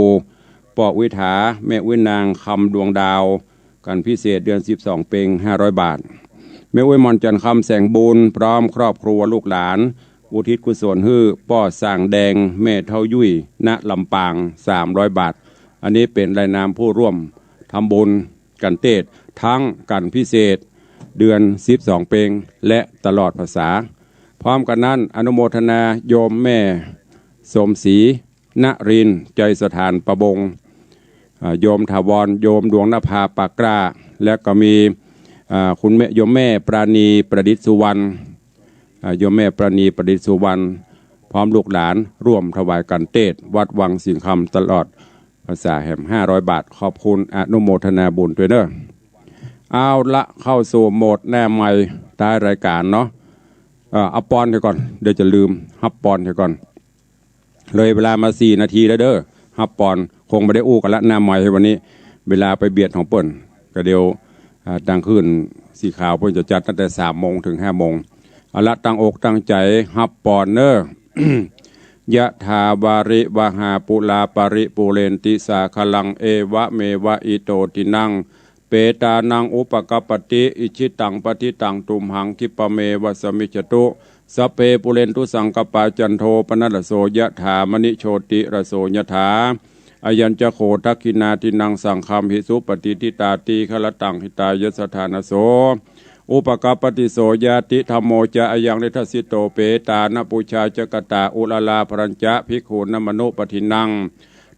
ป้ออุ๊ยถา แม่อุ๊ยนาง คำดวงดาว ก๋านพิเศษเดือนสิบสองเป็ง ห้าร้อยบาท แม่อุ๊ยหม่อนจันทร์ คำแสงบุญ พร้อมครอบครัวลูกหลาน อุทิศกุศลหื้อป้อส่างแดง แม่เฒ่ายุ่ย ณ ลำปาง สามร้อยบาท อันนี้เป๋นรายนามผู้ร่วมทำบุญกัณฑ์เตศน์ ทั้งก๋านพิเศษเดือนสิบสองเป็ง และตลอดพรรษา พร้อมกั๋นนั้น อนุโมทนาโยมแม่สมศรี นรินทร์ ใจสถานประบง อ่า โยมถาวร โยมดวงนภา ปากกล้า และก็มี อ่า คุณแม่ โยมแม่ปราณี ประดิษฐ์สุวรรณ อ่า โยมแม่ปราณี ประดิษฐ์สุวรรณ พร้อมลูกหลาน ร่วมถวายกัณฑ์เตศน์ วัดวังสิงห์คำ ตลอดพรรษาแหม ห้าร้อยบาท ขอบคุณ อนุโมทนาบุญตวยเน้อ เอาละ เข้าสู่โหมดหน้าไมค์ท้ายรายการเนาะ เอ่อ เอาปอนเหียก่อน เดี๋ยวจะลืม ฮับปอนเหียก่อน เลยเวลามาสี่นาทีแล้วเน้อ ฮับปอน คงบ่ได้อู้กั๋นละ หน้าไมค์วันนี้ เวลาไปเบียดของเปิ้น ก็เดี๋ยว อ่า ตางคลื่นสีขาวเปิ้นจะจัดตั้งแต่สามโมงเถิงห้าโมง เอาละ ตั้งอกตั้งใจ๋ฮับปอนเน้อ ยะถาวาริวหาปูราปะริปูเรนติสาคะรัง เอวะเมวะอิโตตินัง เปตานังอุปกัปปติ อิจฉิตังปัตถิตังตุมหัง คิปะเมวะสะมิจฉตุ สัพเพปูเรนตุสังกัปปา จันโทปะนะระโส ยะถามะณิโชติระโส ยะถา อะยังจะโข ทักขินาทินัง สังฆัมหิสุ ปะฏิฏฐิตา ตีฆะระตัง หิตายะสะทานะโส อุปกัปปติ โสญาติธัมโมจะ อะยังนิทัสสิโต เปตานะปูชาจะกะตา อุระราภะรัญจะ ภิกขูนะมะนุปะทินนัง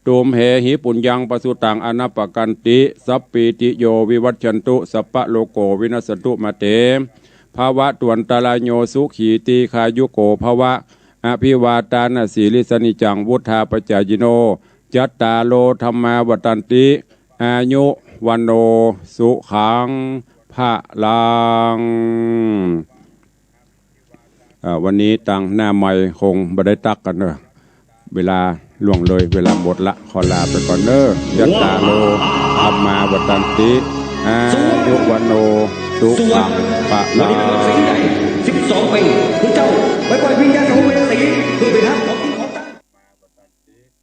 ตุมเหหิ ปุญญังปะสุตัง อะนะปะกันติ สัพพีติโย วิวัชชันตุ สัพพะโรโก วินัสสันตุ มาเต ภะวะตวันตะราโย สุขี ตีฆายุโก ภะวะ อะภิวาตานะสีลิสสะ นิจจัง วุฑฒาปะจายิโน จัตตาโร ธัมมา วัฑฒันติ อายุ วัณโณ สุขัง พะลัง เอ่อ วันนี้ตางหน้าไมค์คงบ่ได้ตั๊กกั๋นเน้อ เวลาล่วงเลย เวลาหมดละ ขอลาไปก่อนเน้อ จัตตาโร ธัมมา วัฑฒันติ อายุ วัณโณ สุขัง พะลัง สิบสองปี